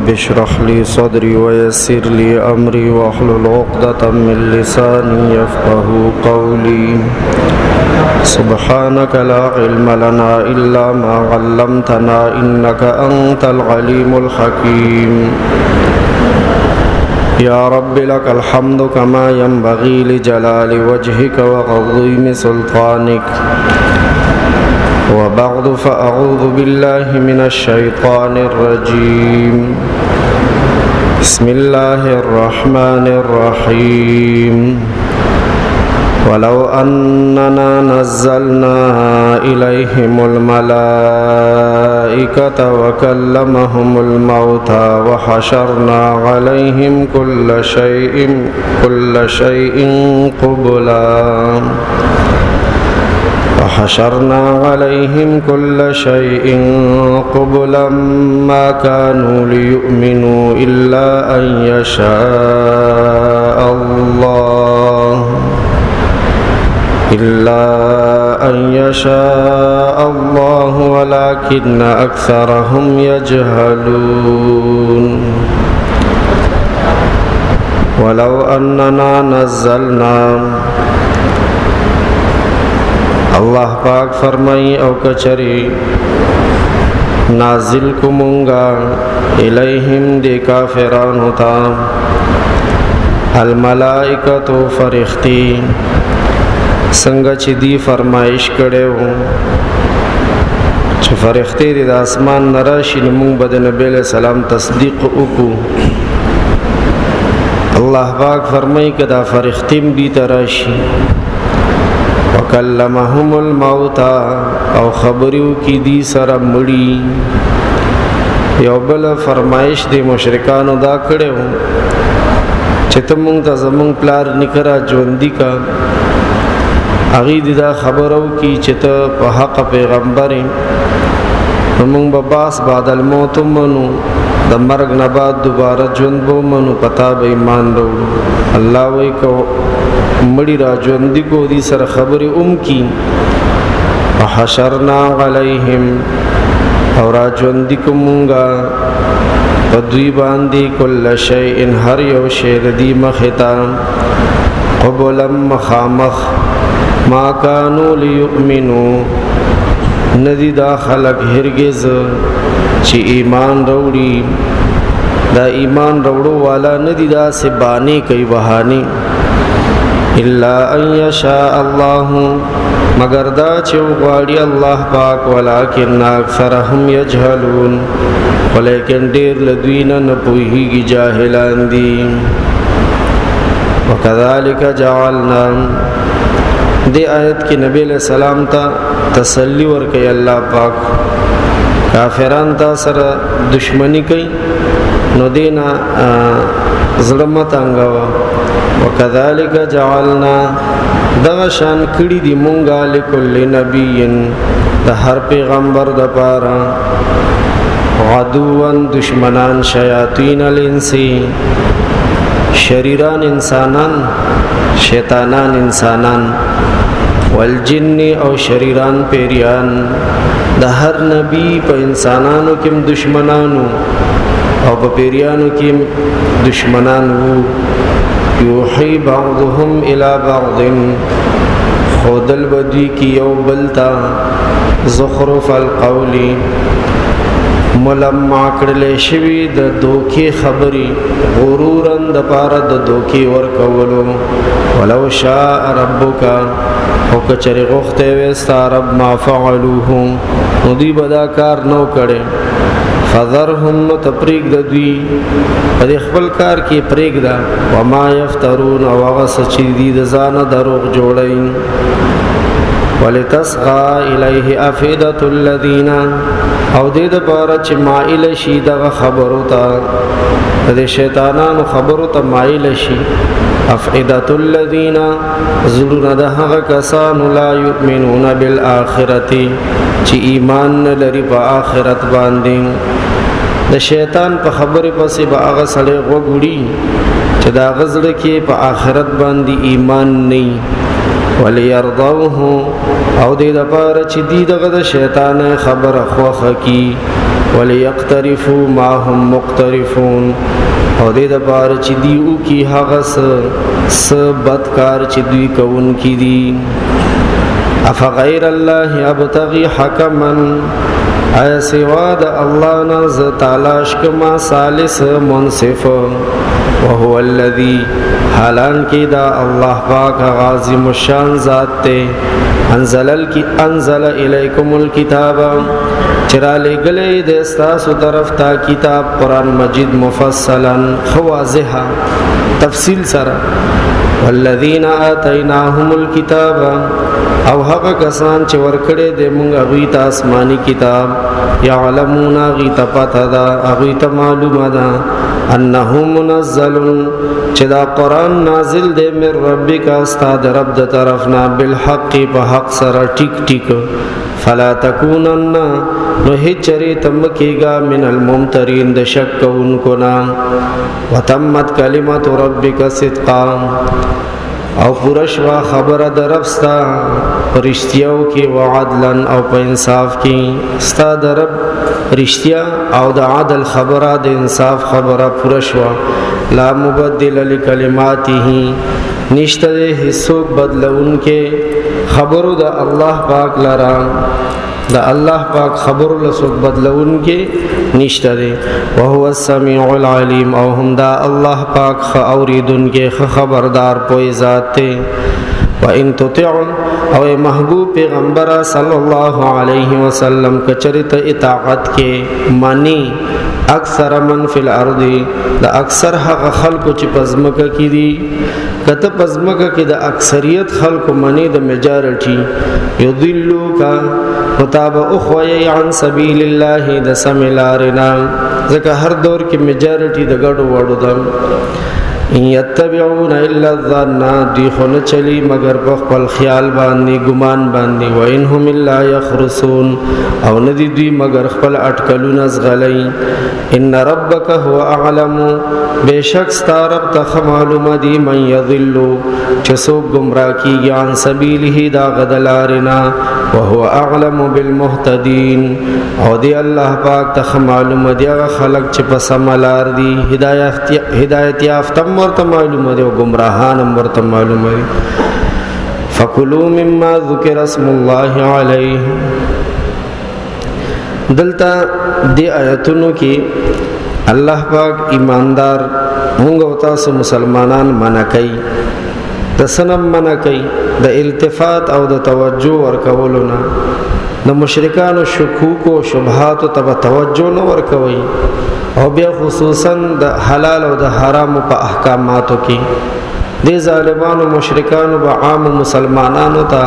رب اشرح لي صدري ويسر لي أمري واحلل عقدة من لساني يفقه قولي. سبحانك لا علم لنا إلا ما علمتنا إنك أنت العليم الحكيم. يا رب لك الحمد كما ينبغي لجلال وجهك وعظيم سلطانك. وبعد، فأعوذ بالله من الشيطان الرجيم. بسم الله الرحمن الرحيم. ولو أننا نزلنا إليهم الملائكة وكلمهم الموتى وحشرنا عليهم كل شيء قبلا وحشرنا عليهم كل شيء قبلا ما كانوا ليؤمنوا إلا أن يشاء الله إلا أن يشاء الله ولكن أكثرهم يجهلون. ولو أننا نزلنا، الله پاک فرمائی، او کچری نازل کو مونگا، الیہم، دی کافرانو تا، الملائکۃ، فرښتې، څنګه چې دی فرمایش کړو چې فرښتې د اسمان نه راشي نو موږ به د نبی له سلام تصدیق وکړو. الله پاک فرمایي، کدا فرښتې دی ته راشي، وکلمهم الموتى، او خبرو کې دی سره مړی. یو بل فرمایش دی مشرکانو دا کړو چې ته مونږ ته زمونږ پلار نکرا ژوندۍ کا، هغه دې دا خبرو کی چې ته په حق پیغمبر، نو مونږ به باس بعد الموت منو، د مرګ نه بعد دوباره ژوند به منو، پتا به ایمان وروړو. الله وای، کو مړی را ژوند کو، دي سره خبرې اوم کی، وحشرنا علیہم، او را ژوند کو مونږه په دوی باندې، کل شیء، هر یو شی د دې مخه تا، قبلا، مخامخ، ما کانو لیؤمنو، ندی دا خلق هرگز چې ایمان وروړي. دا ایمان وروړو والا ندی، دا سبانی کوي، بهانی. الا ان یشاء الله، مگر دا چې غواړي الله پاک، ولکن اکثرهم یجهلون، ولیکن ډیر لدوی نه نه پوهیږي، جاهلان دي. وکذالک جعلنا، دی آیت کې نبی له سلام ته تسلی ورکړي الله پاک. کافران تا سره دشمنی کوي نو دینا زړه متنګوا. وکذالک جعلنا، دغه شان کړي دی مونږه، لکل نبی، د هر پیغمبر د پاره، عدوان، دشمنان، شیاطین الانس، شریران انسانان، شیطانان انسانان، والجن، او شریران پیریان. د هر نبی په انسانانو کې دشمنانو او په پیریانو کې دشمنان وو. یوحی بعضهم الی بعض، خودل بدوی کی یو بلتا، زخرف القول، ملمع کړل شوی د دوکي خبري، غرورن، د پاره د دوکي ور کولو. ولو شاء ربک، او کچری غوخته وستا رب، ما فعلوه، نو دی بدا کار نو کړي. فذرهم، نو تپریک د دوی په خپل کار کې پریک دا، وما یفترون، او هغه چې دی د ځانه دروغ جوړي. ولتصغى الیه افئده الذین، او دې د پاره چې مائل شي دغه خبرو ته، د شیطانانو خبرو ته مائل شي، افئده الذین، زړونه د هغه کسانو، لا یؤمنون بالآخرته، چې ایمان نه لري په آخرت باندې. د شیطان په خبره پسې به هغه سړی غوږ وړي چې دا غزړه کې په آخرت باندې ایمان نه. وليرضوه او دې د پاره چې دی دغه د شیطان خبره خوخه کی، وليقترفوا ما هم مقترفون او دې د پاره چې دی او کی هغه س بدکار چې دوی کوون کی دي. افغیر الله ابتغي حکما، ایا سوا د الله نه ز تلاش کما ثالث منصف؟ وهو الذي، حالان کې دا الله پاک غازی مشان ذات ته، انزل کی انزل الیکم الكتاب، چرا لګلې د تاسو طرف ته کتاب قران مجید مفصلا خواضحا تفصیل سره. والذین آتیناهم الكتاب، او هغه کسان چې ورکړې د مونږ هغه ته آسماني کتاب، یعلمون غی ته پته ده، هغه ته معلومه ده، انه منزل چې دا قران نازل دی من ربک استاد رب د طرفنا بالحق په حق سره ټیک ټیک. فلا تکونن، نو هچری تم کیگا من الممترین د شک کوونکو نه. وتمت کلمت ربک صدقا، او پوره شوه خبره د رب ستا په رښتیاو کې، وعدلا او په انصاف کې. ستا د رب رښتیا او د عدل خبره، د انصاف خبره پوره شوه. لا مبدل لکلماته، نشته د هیڅوک بدلون کې خبرو د الله پاک لرا، د الله پاک خبرو له څوک بدلون کې نشته دی. وهو السميع العليم، او هم دا الله پاک خ اوریدون کې خ خبردار پوی ذات دی. وان تطع، او محبوب پیغمبر صلی الله علیه وسلم کچری ته اطاعت کې مانی اکثر من فی الارض، د اکثر هغه خلکو چې پزمکه کې دي، کته پزمکه کې د اکثریت خلکو منی، د میجارټي، یضلوک متاب اخوی عن سبیل الله د سملارنا، ځکه هر دور کې میجارټي د ګډو وړو ده. ان یتبعون الا الظن، دی خو نه چلی مگر په خپل خیال باندې، ګمان باندې. وان هم الا یخرسون، او نه دی دوی مگر خپل اٹکلونه زغلی. ان ربک هو اعلم، بشک ستا رب ته معلومه دی، من یضل چې څوک گمراه کیږي، عن سبیله دا غدلارنا، وهو اعلم بالمهتدین، او دی الله پاک ته معلومه دی هغه خلک چې په سم لار دي، هدایت یافته ورته معلومه دی او گمراهان هم ورته معلومه دي. فکلوا مما ذکر اسم الله علیه. دلته دی آیتونو کې الله پاک ایماندار مونږ او تاسو مسلمانان منع کوي، د سنم منع کوي د التفات او د توجه ورکولو نه، د مشرکانو شکوک او شبهات ته توجه نه ورکوي، او بیا خصوصا د حلال او د حرام په احکاماتو کې. د ظالمانو مشرکانو به عام مسلمانانو ته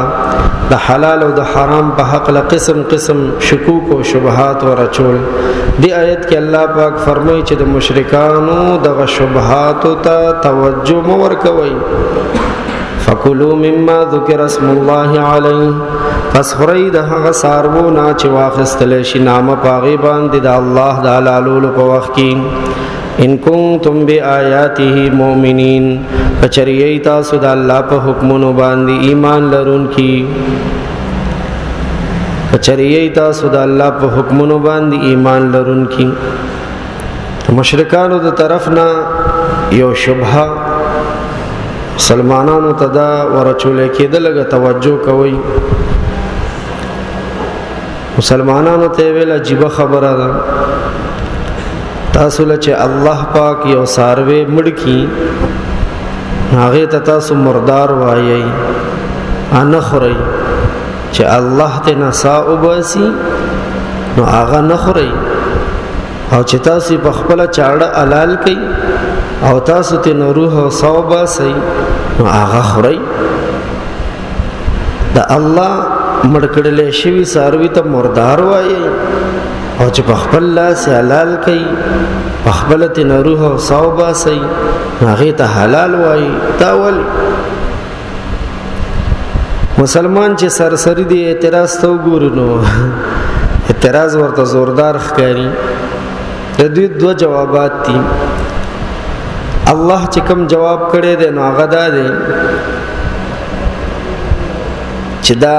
د حلال او د حرام په حق له قسم قسم شکوک او شبهات ورچول. دی آیت کې الله پاک فرمایي چې د مشرکانو دغه شبهات ته توجه مو ورکوي. فکلوا مما ذکر اسم الله علیه، پس خورئ د هغه څاروو نه چې واخیستل شي نامه په هغې باندې د الله د حلالولو په وخت کې. ان کنتم بآیاته مؤمنین، کچری یئ تاسو د الله په حکمونو باندې ایمان لرونکي، کچری یئ تاسو د الله په حکمونو باندې ایمان لرونکي. مشرکانو د طرف نه یو شبهه مسلمانانو ته دا ورچول کېده، لږه توجه کوئ. مسلمانانو ته ویل عجیب خبره ده، تاسو له چې الله پاک یو ساروی مړ کی، هغه ته تاسو مردار وایئ، ان خورئ. چې الله ته نسا وباسي نو هغه نه خورئ، او چې تاسو په خپل چاړه حلال کړئ او تاسو ته نو روح او سا وباسئ نو هغه خورئ. د الله مړ کړل شوی ساروی ته مردار وایي، او چې په خپل لاس حلال کړي، په خپل ته نو روح او سا وباسئ هغه ته حلال وایي. دا ول مسلمان چې سرسری دی اعتراض ته وګوري نو اعتراض ورته زوردار ښکاري. د دوی دوه جوابات دي. الله چې کوم جواب کړی دی نو هغه دا دی چې دا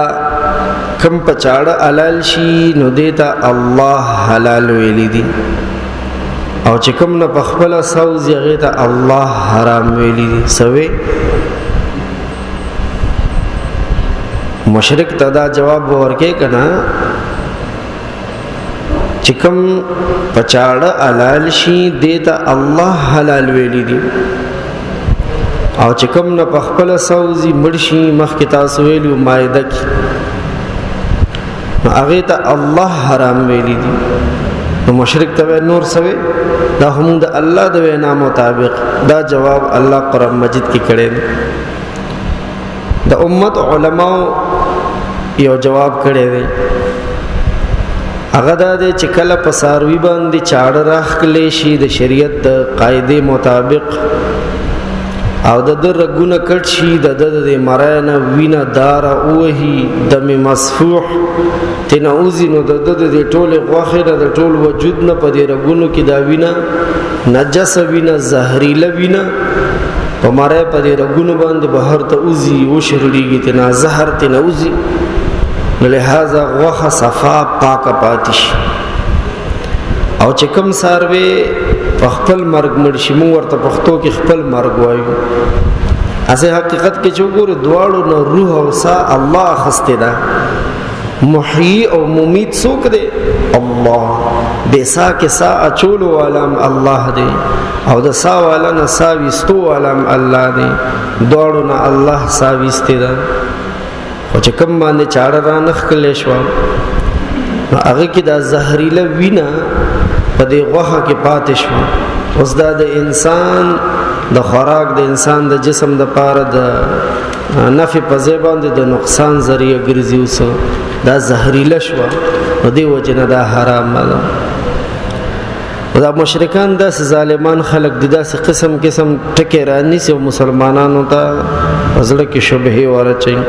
کم په چاړه حلال شي نو دیتا الله حلال ویلی دي، او چې کوم نه په خپل سوزي هغه ته الله حرام ویلی دي. سوي مشرک ته دا جواب ورکې کنا چې کوم په چاړه حلال شي دیتا الله حلال ویلی دي، او چې کوم نه په خپل سوزي مرشي، مخکې تاسو ویلو مایده کې، نو هغه ته الله حرام ویلی دي. نو مشرک ته نور سوي دا هم د الله د وینا مطابق دا جواب الله قرآن مجید کې کړی دی. د امت علماو یو جواب کړی دی، هغه دا دی چې کله په ساروي باندې چاړه راخکلی شي د شریعت د قاعدې مطابق، او د ده رګونه کټ شي، د ده د مرۍ نه وینه داره ووهي، دم مسفوح ترې وځي، نو د ده د دې ټولې غوښې نه، د ټول وجود نه په دې رګونو کې دا وینه نجسه وینه، زهریله وینه په مرۍ په دې رګونو باندې بهر ته وځي، وشرړېږي ترې نه، زهر ترې نه وځي. نو لهذا غوښه صفا پاکه پاتې شي. او چې کوم څاروی په خپل مرګ مړ شي، موږ ورته پښتو کې خپل مرګ وایو، اسې حقیقت کې چې وګورو دواړو نه روح او سا الله اخیستې ده. محیي او ممیت څوک دی؟ الله. د سا کې سا اچولو والام الله دی، او د سا والا نه سا ویستو والام الله دی. دواړو نه الله سا ویستې ده. خو چې کوم باندې چاړه رانښکلی شوه، نو هغه کې دا زهریله وینه په دې غوښه کې پاتې شوه. اوس دا د انسان د خوراک، د انسان د جسم د پاره د نفع په ځای باندې د نقصان ذریعه ګرځي. اوس دا زهریله شوه، نو دې وجې نه دا حرام ده. دا مشرکان داسې ظالمان خلک دي، داسې قسم قسم ټکی رانیسي او مسلمانانو ته په زړه کې شبهې ورچوي.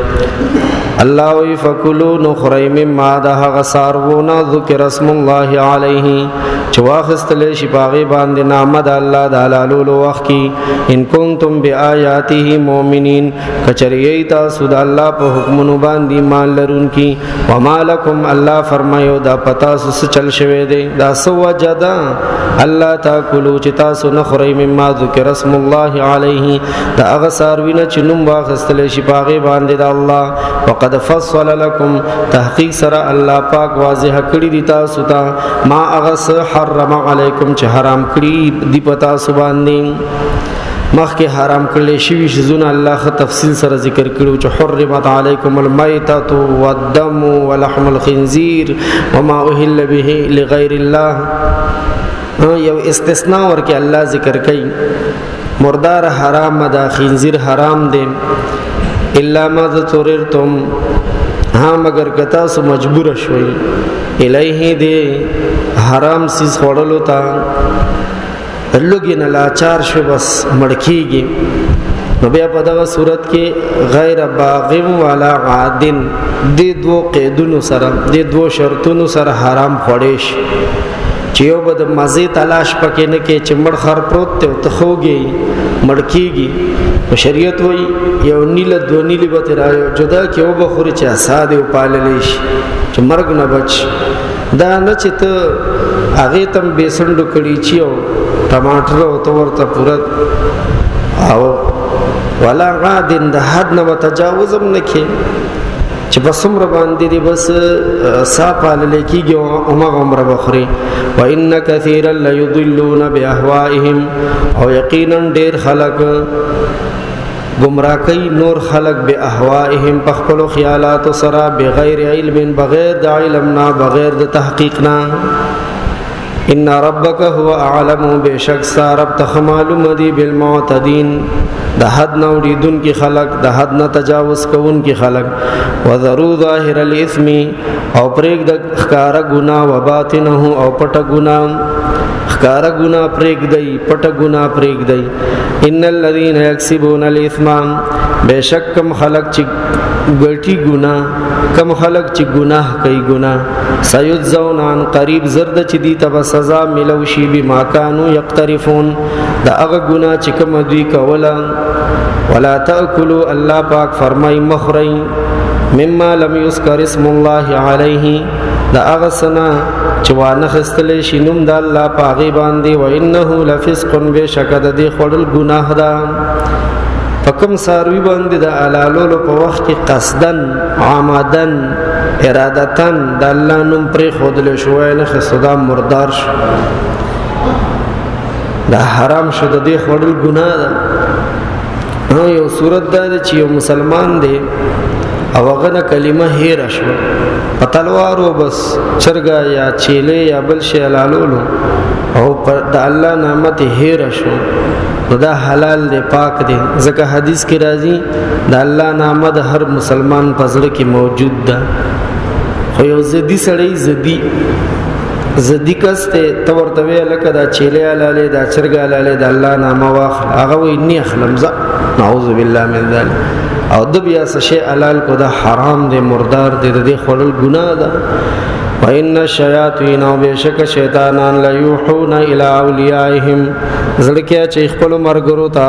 الله وی فکلو نخری مما د هغه څاروو نه ذکر اسم الله علیه، چې واخیستلی شي په هغې باندې نامه د الله د حلالولو وخت کې. ان کنتم بآیاته مؤمنین، که چېرې یئ تاسو د الله په حکمونو باندې ایمان لرونکي. وما لکم، الله فرمایو دا په تاسو څه چل شوی دی، دا څه وجه ده الله تاکلو چې تاسو نه خورئ مما ذکر اسم الله علیه، د هغه څاروي نه چې نوم واخیستلی شي په هغې باندې د الله. وقد فصل لكم، تحقیق سره الله پاک واضح کړی دي تاسو ته ما هغه څه حرم علیکم چې حرام کړی دي په تاسو باندې. مخکې حرام کړل شوي شیزونه الله ښه تفصیل سره ذکر کړو چې حرمت علیکم المیتة والدم ولحم الخنزیر وما اهل به لغیر الله. یو استثناء ورکې الله ذکر کوي، مردار حرام ده، خنزیر حرام دی، الا ما ضطررتم، ها مگر که تاسو مجبور شوئ الیه دی حرام سیز خوړلو ته، لږې نه لاچار شو بس مړ کېږي، نو بیا په دغه صورت کې غیر باغ ولا عادن، دې دوو قیدونو سره، دې دوو شرطونو سره حرام خوړی شي. چې یو به د مزې تلاش پکې نه کې، چې مړ خر پروت دی او ته خوږې مړ کېږي، نو شریعت وایي یو نیله دوه نیلې به ترې را جدا کړي وبه خوري چې عصا دې وپاللی شي چې مرګ نه بچ. دا نه چې ته هغې ته هم بې څنډو کړي چې او ټماټر او ته ورته پوره او ولا عادن، د حد نه به تجاوز هم نه کې چې په څومره باندې دې بس سا پاللی کېږي هماغه عمره به خوري. وإن کثیرا لیضلون بأهوائهم، او یقینا ډېر خلک گمراه کوي نور خلک بأهوائهم په خپلو خیالاتو سره، بغیر علم، بغیر د علم نه، بغیر د تحقیق نه. ان ربک هو اعلم، بشک ستا رب ته ښه معلوم دي بالمعتدین، د حد نه اوړېدونکي خلک، د حد نه تجاوز کوونکي خلک. وذرو ظاهر الاثم، او پرېږده ښکاره ګناه، وباطنه، او پټه ګناه. ښکاره ګناه پرېږدئ، پټه ګناه پرېږدئ. ان الذين يكسبون الاثم، بشک کم خلک چې ګټي ګناه، کم خلک چې ګناه کوي ګناه، سيجزون عن قریب، زرد چې دي ته به سزا ملو شي بما كانوا يقترفون، د هغه ګناه چې کوم دوی کوله. ولا تاکلوا، الله پاک فرمای مخرئ مما لم یذکر اسم الله علیه، د هغه سنا چې وانه خستل شي نوم د الله پاغي باندې، و انه لفسق، بشک د دې خړل ګناه ده. پکم ساروی باندې د حلالولو په وخت کې قصدن، عمدن، ارادتن د الله نوم پرې خودل شو، نه خصدا مردار شو، دا حرام شو، د دې خړل ګناه ده. ها، یو صورت دا ده چې یو مسلمان دی او هغه نه کلمه هیر شو په تلوارو، بس چرګا یا چیلې یا بل شی حلالولو او پر د الله نعمت هیر شو، نو دا حلال دی، پاک دی، ځکه حدیث کې راځي د الله نامه د هر مسلمان په زړه کې موجود ده. خو یو زدی سړی، زدی زدی کس ته ته ورته وی لکه دا چیلې حلالې، دا چرګ حلالې، د الله نامه واخل، هغه وی نی اخلم ز، نعوذ بالله من ذلک، او د بیا څه شی حلال کو، دا حرام دی، مردار دی، د دې خوړل ګناه ده. وان الشیاطین، او بشک شیطانان، لا یوحون الی اولیاءهم، زړکیا چې خپل مرګرو ته،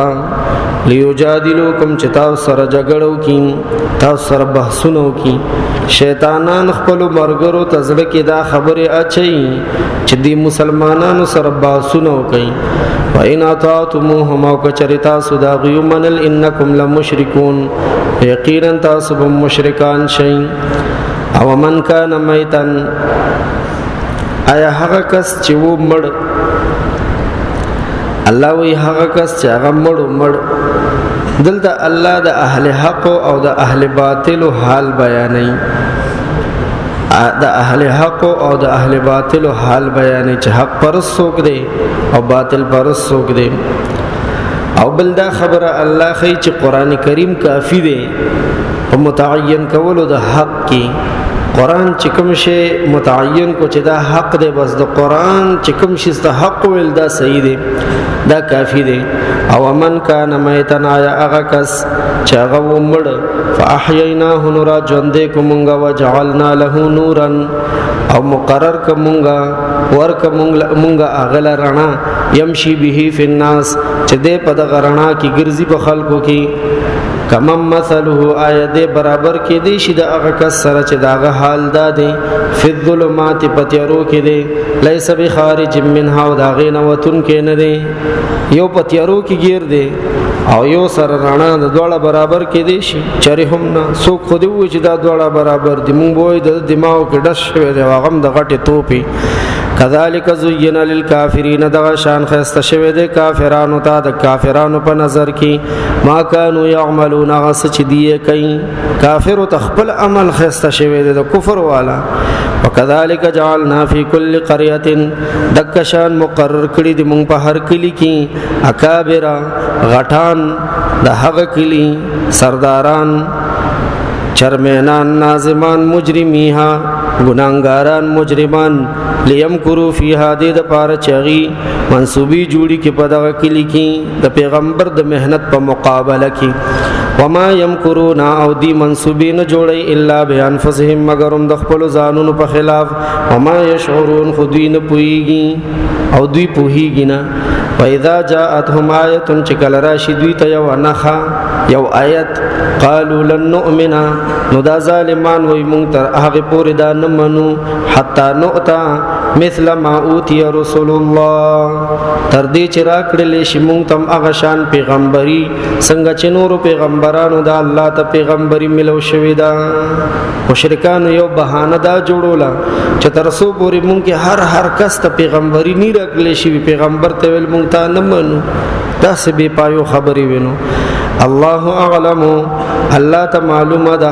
لیجادلوکم، چې تاسو سره جګړو کی، تاسو سره بحثونو کی. شیطانان خپل مرګرو ته زړه کې دا خبره اچي چې دی مسلمانانو سره بحثونو کوي. وان اطعتموهم، او کچری تاسو دا غیو منل، انکم لمشرکون، یقینا تاسو به مشرکان شئ. او من کان میتن، آیا هغه کس چې و مړ، الله وی هغه کس چې هغه مړ مړ. دلته الله د اهل حق او د اهل باطل حال بیانوي، د اهل حق او د اهل باطل حال بیانوي چې حق پر څوک دی او باطل پر څوک دی. او بل دا خبره الله خی چې قران کریم کافی دی په متعین کولو د حق کې. قران چې کوم شی متعین کو چې دا حق دی، بس د قران چې کوم شی ست حق ویل دا صحیح دی، دا کافی دی. او من کان میتن، آیا هغه کس چې هغه ومړ، فاحییناه، نورا ژوندې کومګه، وجعلنا له نورا، او مقرر کومګه ور کومګه اغل رڼا، یمشي به فی الناس، چې دې په دغه رڼا کې ګرځي په خلکو کې، کمم مثله، آیا دې برابر کې دی شي د هغه کس سره چې داغه حال دا دی، فی الظلمات، پتیرو کې دی، لیس بخارج منها، او داغه نه وتون کې نه دی. یو پتیرو کې گیر دی او یو سره رڼا، د دواړه برابر کې دی شي؟ چری هم نه. څوک خو دی و چې دا دواړه برابر دي، مونږ وای د دماغ کې ډش شوی دی هغه د غټه توپی. کذالک زین للکافرین، دغه شان خسته شوی دی کافرانو ته، د کافرانو په نظر کې، ما کانوا یعملون، غس چې دی کوي. کافر ته خپل عمل خسته شوی دی د کفر والا. وکذالک جعلنا فی کل قريه، دکشان مقرر کړی دی مونږ په هر کلی کې، اکابر، غټان د هغه کلی، سرداران، چرمینان، ناظمان، مجرمیها، ګناګاران، مجرمان، لیم کرو فیها، دې د پاره چغي منسوبي جوړي کې په دغه کلی کې د پیغمبر د مهنت په مقابله کې. وما يمكرون، او دی منسوبي نه جوړي، الا بانفسهم، مگر هم د خپل ځانونو په خلاف. وما يشعرون، خو دوی نه پويږي، او دوی پوهیږي نه. واذا جاءتهم آیه، چې کله راشي دوی ته یو نخا، یو آیت، قالوا لن نؤمن، نو دا ظالمان وای مونږ تر هغه پورې دا نه منو، حتا نؤتا مثل ما اوتی رسول الله، تر دې چې راکړل شي مونږ تم هغه شان پیغمبري څنګه چې نورو پیغمبرانو دا الله ته پیغمبري ملو شوې ده. مشرکان یو بهانه دا جوړوله چې تر څو پورې مونږ کې هر هر کس ته پیغمبري نه راکړل شي، پیغمبر ته ویل مونږ ته نه منو، دا څه بے پایو خبرې وینو. الله اعلم، الله ته معلومه ده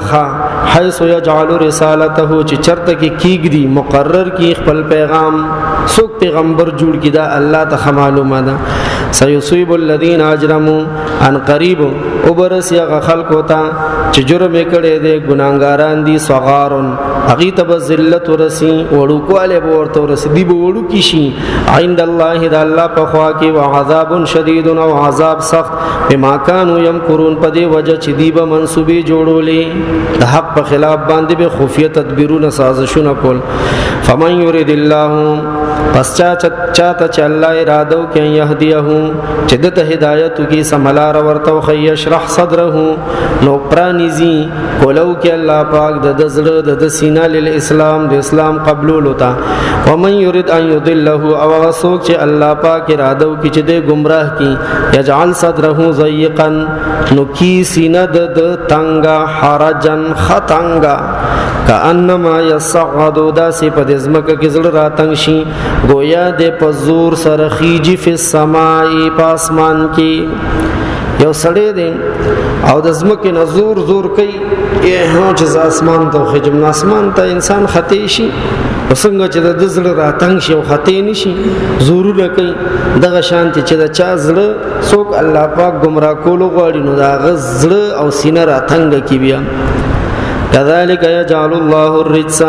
حيث يجعل رسالته، چې چرته کې کیږي مقرر کی خپل پیغام، څوک پیغمبر جوړ کی، دا الله ته معلومه ده. سيصيب الذين اجرموا، ان قریب وبرس یغ خلق ہوتا چې جرم کړي دي، ګناګاران دي، صغارن، هغه ته به ذلت ورسی، وړو کواله به ورته ورسی، دی به وړو کی شي، عند الله، د الله په خوا کې، وعذاب شدید، او عذاب سخت، بما كانوا يمكرون، په دې وجه چې دی به منسوبي جوړولې د حق حق په خلاف باندې به خفیه تدبیرونه سازشونه کول. فمن یرید الله، پس چا چاته چې الله اراده وکړي، یهدیه، چې د هدایت کی سملار ورته خی، یشرح صدره، نو پرانیزي کولو کې الله پاک د زړه د سینه، للاسلام، د اسلام قبولولو ته. ومن یرید ان یضله، او هغه څوک چې الله پاک اراده وکړي چې د گمراه کی، یجعل صدره ضیقا، نو کی سینه د تنگا، حرجن خطنگا، کانما یصعد، داسې په د ځمکه کې زړه راتنګ شي گویا د په زور سره خیجی، فی السماء، په اسمان کې. یو سړی دی او د ځمکې نه زور زور کوي هو چې اسمان ته خجم، اسمان ته انسان خطې شي، څنګه چې د زړه راتنګ شي او خطې نشي، زورونه کوي. دغه شانتي چې د چا زړه څوک الله پاک گمراه کولو غواړي، نو دا زړه او سینه راتنګ کی بیا. کذالک یجعل الله الرجس،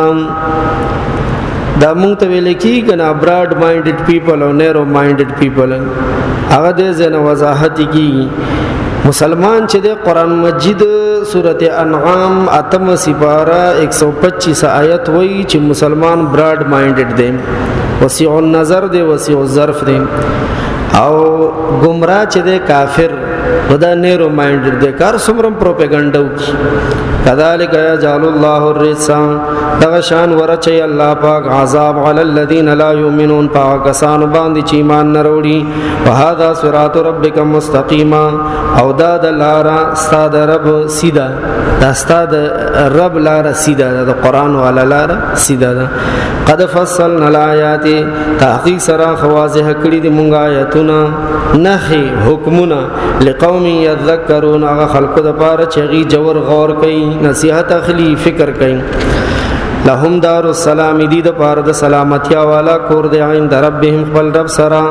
دا مونږ ته ویل کی کنه براډ مایندډ پیپل او نیرو مایندډ پیپل، هغه د زنه وضاحت کی. مسلمان چې د قران مجید سورته انعام اتم سپاره 125 آیت وایي چې مسلمان براډ مایندډ دی، وسیع النظر دی، وسیع الظرف دی، او گمراه چې دی کافر، نو دا نیرو مایندډ دی، کار سمرم پروپاګاندا وکي. کذالک یجعل الله الرجس، دغه شان ورچي الله پاک عذاب، علی الذین لا یؤمنون، پاک کسان باندې چې ایمان نه وروړي. وهذا صراط ربک مستقیما، او دا د لارا استاد رب سیدا، دا استاد رب لار سیدا، د قران والا لار سیدا ده. قد فصلنا الآیات، تحقیق سره خواضح کړی دي مونږه آیتونه، نخي، حکمونه، لقوم یذکرون، هغه خلقو د پاره چې غي جوور غور کوي، نصیحت اخلي، فکر کوي. لهم دار السلام، دی د پاره د سلامتیا والا کور دی، عند ربهم، خپل رب سره.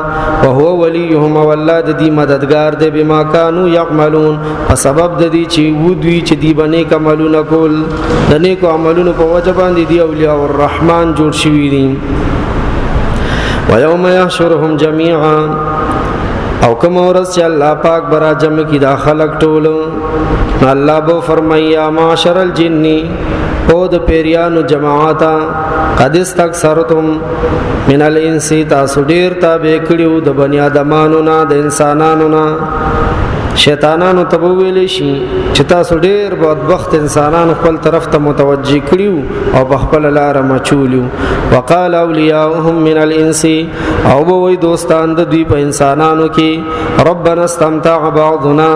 او هو ولیهم، والله د دی مددگار دی، بما كانوا يعملون، په سبب د دې چې و دوی چې دی باندې عملونه کول، د نیکو عملونو په وجه باندې دی اولیاء الرحمن جوړ شوی دي. ويوم يحشرهم جميعا، او کوم ورځ چې الله پاک برا جمع کی دا خلق ټول، الله بو فرمایا، معاشر الجن، او د پیریانو جماعتا، قد استكثرتم من الانس، تاسو ډیر تابع کړیو د بنی آدمانو نه، د انسانانو نه. شیطانانو ته ویل شي چې تاسو ډیر بدبخت انسانان خپل طرف ته متوجه کړیو او په خپل لار مچولیو. وقال اولیاءهم من الانس، او به وی دوستان د دوی په انسانانو کې، ربنا استمتع بعضنا،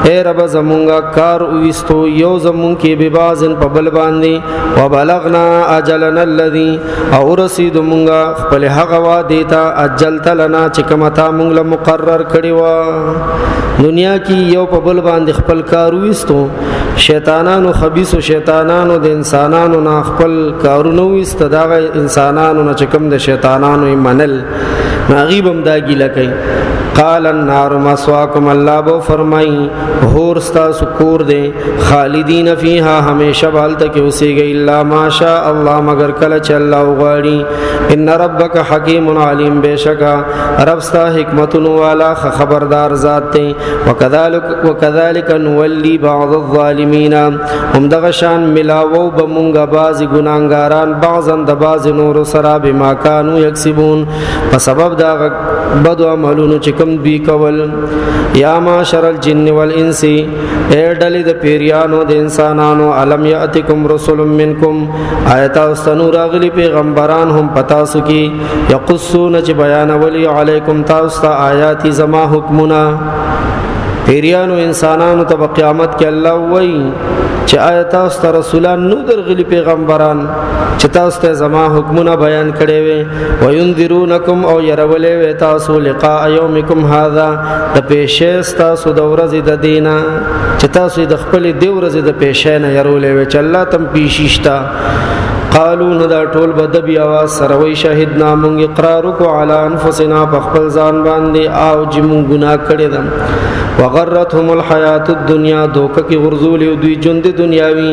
اے رب زمونږه کار وستو یو زمونږ کې ببازن، په بل باندې، وبلغنا اجلنا الذي، او رسید مونږه خپل هغه وعده ته، اجلت لنا، چې کومه تا مونږ له مقرر کړی و. دنیا کې یو په بل باندې خپل کار وستو، شیطانانو، خبيثو شیطانانو د انسانانو نه خپل کارونه وست، دا انسانانو نه چې کوم د شیطانانو یې منل، ناغیبم دا ګیله کوي. قال النار مسواکم، الله بو فرمای، هور ستا کور دی، خالدین فیها، همیشه بالته کې اوسېږي، الا ماشاء الله، مگر کله چې الله وغواړي. ان ربک حکیم علیم، بشکا رب ستا حکمتونو والا، خبردار ذات دی. وکذالک وکذالک نولی بعض الظالمین، هم دغه شان ملاو بمونګه بعض ګناګاران، بعضن د بعض نور سره، بما کانوا یکسبون، په سبب دا بدو عملونو چې کوم دوی کول. یا معاشر الجن والانس، اے ډلې د پیریانو، د انسانانو، الم یاتکم رسول منکم، آیت اوستنو راغلی پیغمبران هم پتا سو کی، یقصون، چې بیان ولی، علیکم، تاسو ته، آیاتی، زما حکمونه. پیریانو انسانانو ته قیامت کې الله وایي چې آیا تاسو ته رسولان نو درغلي، پیغمبران، چې تاسو ته زما حکمونه بیان کړي وي، وینذرونکم، او يرولې وي تاسو، لقاء یومکم هذا، د پیشې تاسو د ورځې د دینه، چې تاسو د خپل د ورځې د پیشې نه يرولې وي چې الله تم پیشیشتا. قالو نو دا ټول بدبی आवाज سره وی شهیدنا، مونږ اقرار کو، علی انفسنا، په خپل ځان باندې، او چې مونږ ګناه کړی ده. وغرتهم الحیات الدنیا، دوکه کې غرزول او دوی ژوند دنیاوی.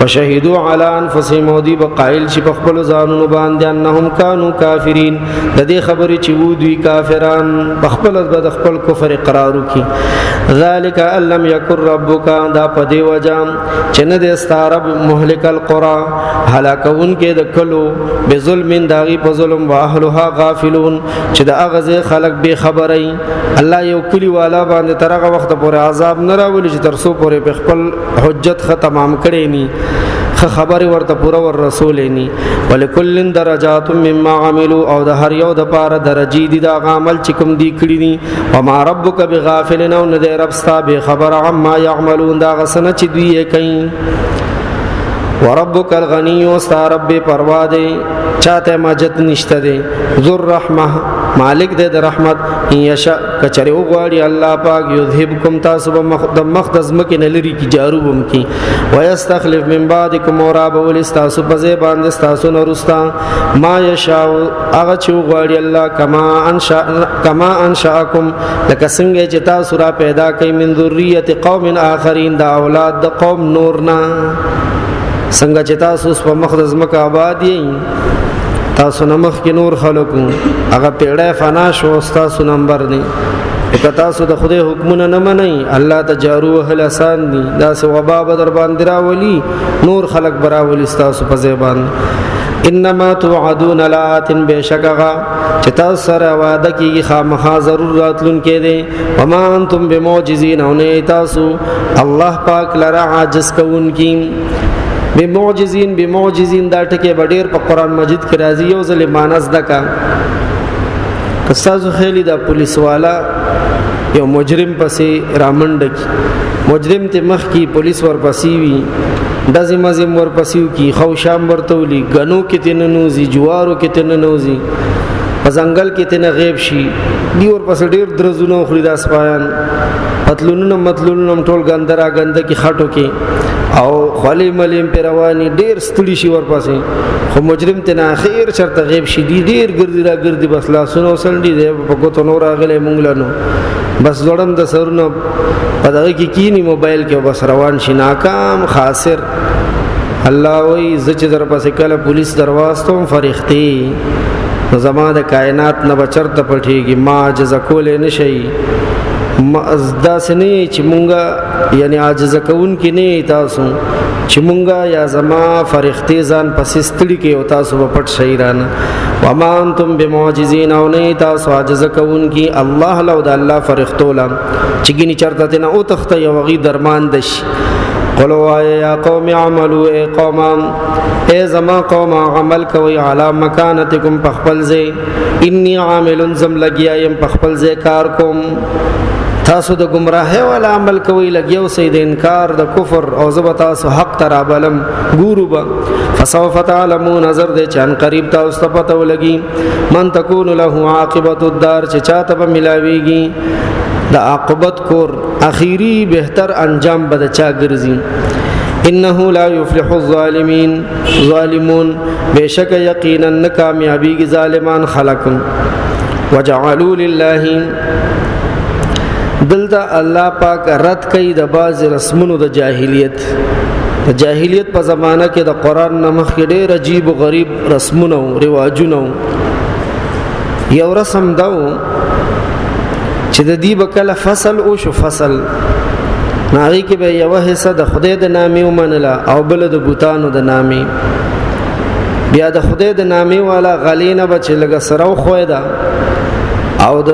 وشهدوا علی انفسهم، او دوی بقایل چې په خپل ځانونو باندې، انهم کانوا کافرین، د دې خبرې چې وو دوی کافران، په خپل د خپل کفر اقرار وکي. ذالک ان لم یکن ربک، دا په دی وجه چې نه د استعرب مهلک القرى، هلاکون کې د کلو، بظلم، داغي په ظلم، واهلها غافلون، چې د اغزه خلق به خبري. الله یو کلی والا باندې ترغه وخت پورې عذاب نه راولي چې تر څو پورې په خپل حجت ختم کړي ني، خبر ورته پوره ور رسول ني. ولکل درجات مما عملوا، او د هر یو د پاره درجی دي دا عمل چې کوم دی کړی دي. وما ربک بغافل، او نه دی رب ستا به خبر، عما يعملون، دا غسنه چې دوی یې کوي. وربک الغنی، او ستا رب پروا دی، چاته ماجت نشته دی، ذو الرحمه، مالک دی د رحمت. یشا، کچره وغواړي الله پاک، یذهبکم، تاسو به د مخ د زمکه نه لري کی، جارو بم کی، ويستخلف من بعدکم، اور ابول تاسو په ځای باندې تاسو نورستا، ما یشاء، هغه چې وغواړي الله، کما انشا کما انشاکم، لکه څنګه چې تاسو را پیدا کړئ، من ذریه قوم اخرین، د اولاد د قوم نور نه. څنګه چې تاسو په مخ د زمکه آباد یې، تاسو نمخ کې نور خلکو، هغه پیړې فنا شو، تاسو نمبر دی. که تاسو د خدای حکمونه نه منئ، الله ته جارو وهل آسان دي. دا سه وبا به در باندې راولي، نور خلق براولي تاسو په ځای باندې. انما توعدون لات، بشکغه چې تاسو سره وعده کیږي خامخا ضرور راتلون کې دي. وما انتم بمعجزین، او نه تاسو الله پاک لره عاجز کوونکی. بمعجزین، بمعجزین، دا ټکی ډیر په قران مجید کې راځي. یو ځل مانز دکا کستاسو خیلی دا پولیس والا یو مجرم پسې رامنډ کی، مجرم ته مخ کی پولیس ورپسې وی، دزې مزم ورپسې کی، خو شام ورته ولي، غنو کې تن نوزي، جوارو کې تن نوزي، په ځنګل کې تن غیب شي، دی ورپسې ډیر درزونه خوري. د اسپایان پتلونونه متلونونه ټول ګندرا ګنده کې خټو کې او خلی ملیم پر رواني، ډیر ستړي شي ورپسې، خو مجرم ته نه اخر چرته غیب شي. دی ډیر ګرځي را ګرځي، بس لاسونه وسنډي دی په کوتو نور راغلی مونږ لنو، بس ځوړم د سرونه په دغه کې کینی موبایل کې، بس روان شي، ناکام خاسر. الله وی زچ در پسې کله پولیس درواستم فرښتې، نو زما د کائنات نه بچرته پټیږي، ما عجز کولې نشي. دا سنې چې مونږه یعنی عاجز کون کې نه تاسو، چې مونږه یا زما فرښتې ځان پسې ستړي کې او تاسو په پټ شي رانه. وما انتم بمعجزین، او نه تاسو عاجز کون کې الله لو د الله فرښتو لم چې ګینه چرته نه او تخته یو غي درمان دش. قلوا یا قوم اعملوا، ای قوم، ای زما قوم، عمل کوي، علی مکانتکم، پخپل ځای، انی عامل، زم لګیا یم پخپل ځای کار کوم. تاسو د گمراهۍ ولا عمل کوي، لګیو سي د انکار د کفر، او زب تاسو حق ترابلم ګورو با. فسوف تعلمون، نظر دې چان قریب تاسو ته پته ولګي، من تکون له عاقبت الدار، چې چاته به ملاويږي د عاقبت کور، اخیری بهتر انجام به د چا ګرځي. انه لا يفلح الظالمين ظالمون، بشک یقینا کامیابی ظالمان خلق. وجعلوا لله، دلته الله پاک رد کوي د باز رسمونو د جاهلیت. د جاهلیت په زمانہ کې د قران نمخ کې ډېر عجیب او غریب رسمونه او رواجونه. یو رسم داو چې د دې بکله فصل او شو فصل ناغي کې به یو حصہ د خدای د نامې ومنله او بل د بوتانو د نامې. بیا د خدای د نامې والا غلینه بچ لګه سره خوې ده، او د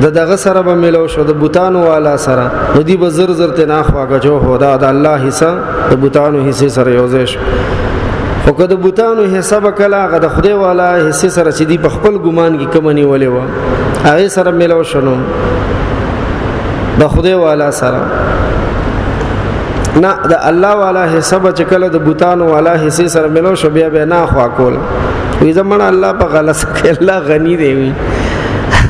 د دغه سره به ملو شو د بوتانو والا سره، نو دی به زر زر ته نه خواږه جو هو دا د الله حصہ د بوتانو حصے سره یو ځای شو. خو که د بوتانو حصہ به کله هغه د خدای والا حصے سره چې دی په خپل ګمان کې کم نیولې و هغه سره ملو شنو د خدای والا سره نه، د الله والا حصہ به چې کله د بوتانو والا حصے سره ملو شو، بیا به نه خوا کول. وی زمونه الله په غلط کې الله غنی دی، وی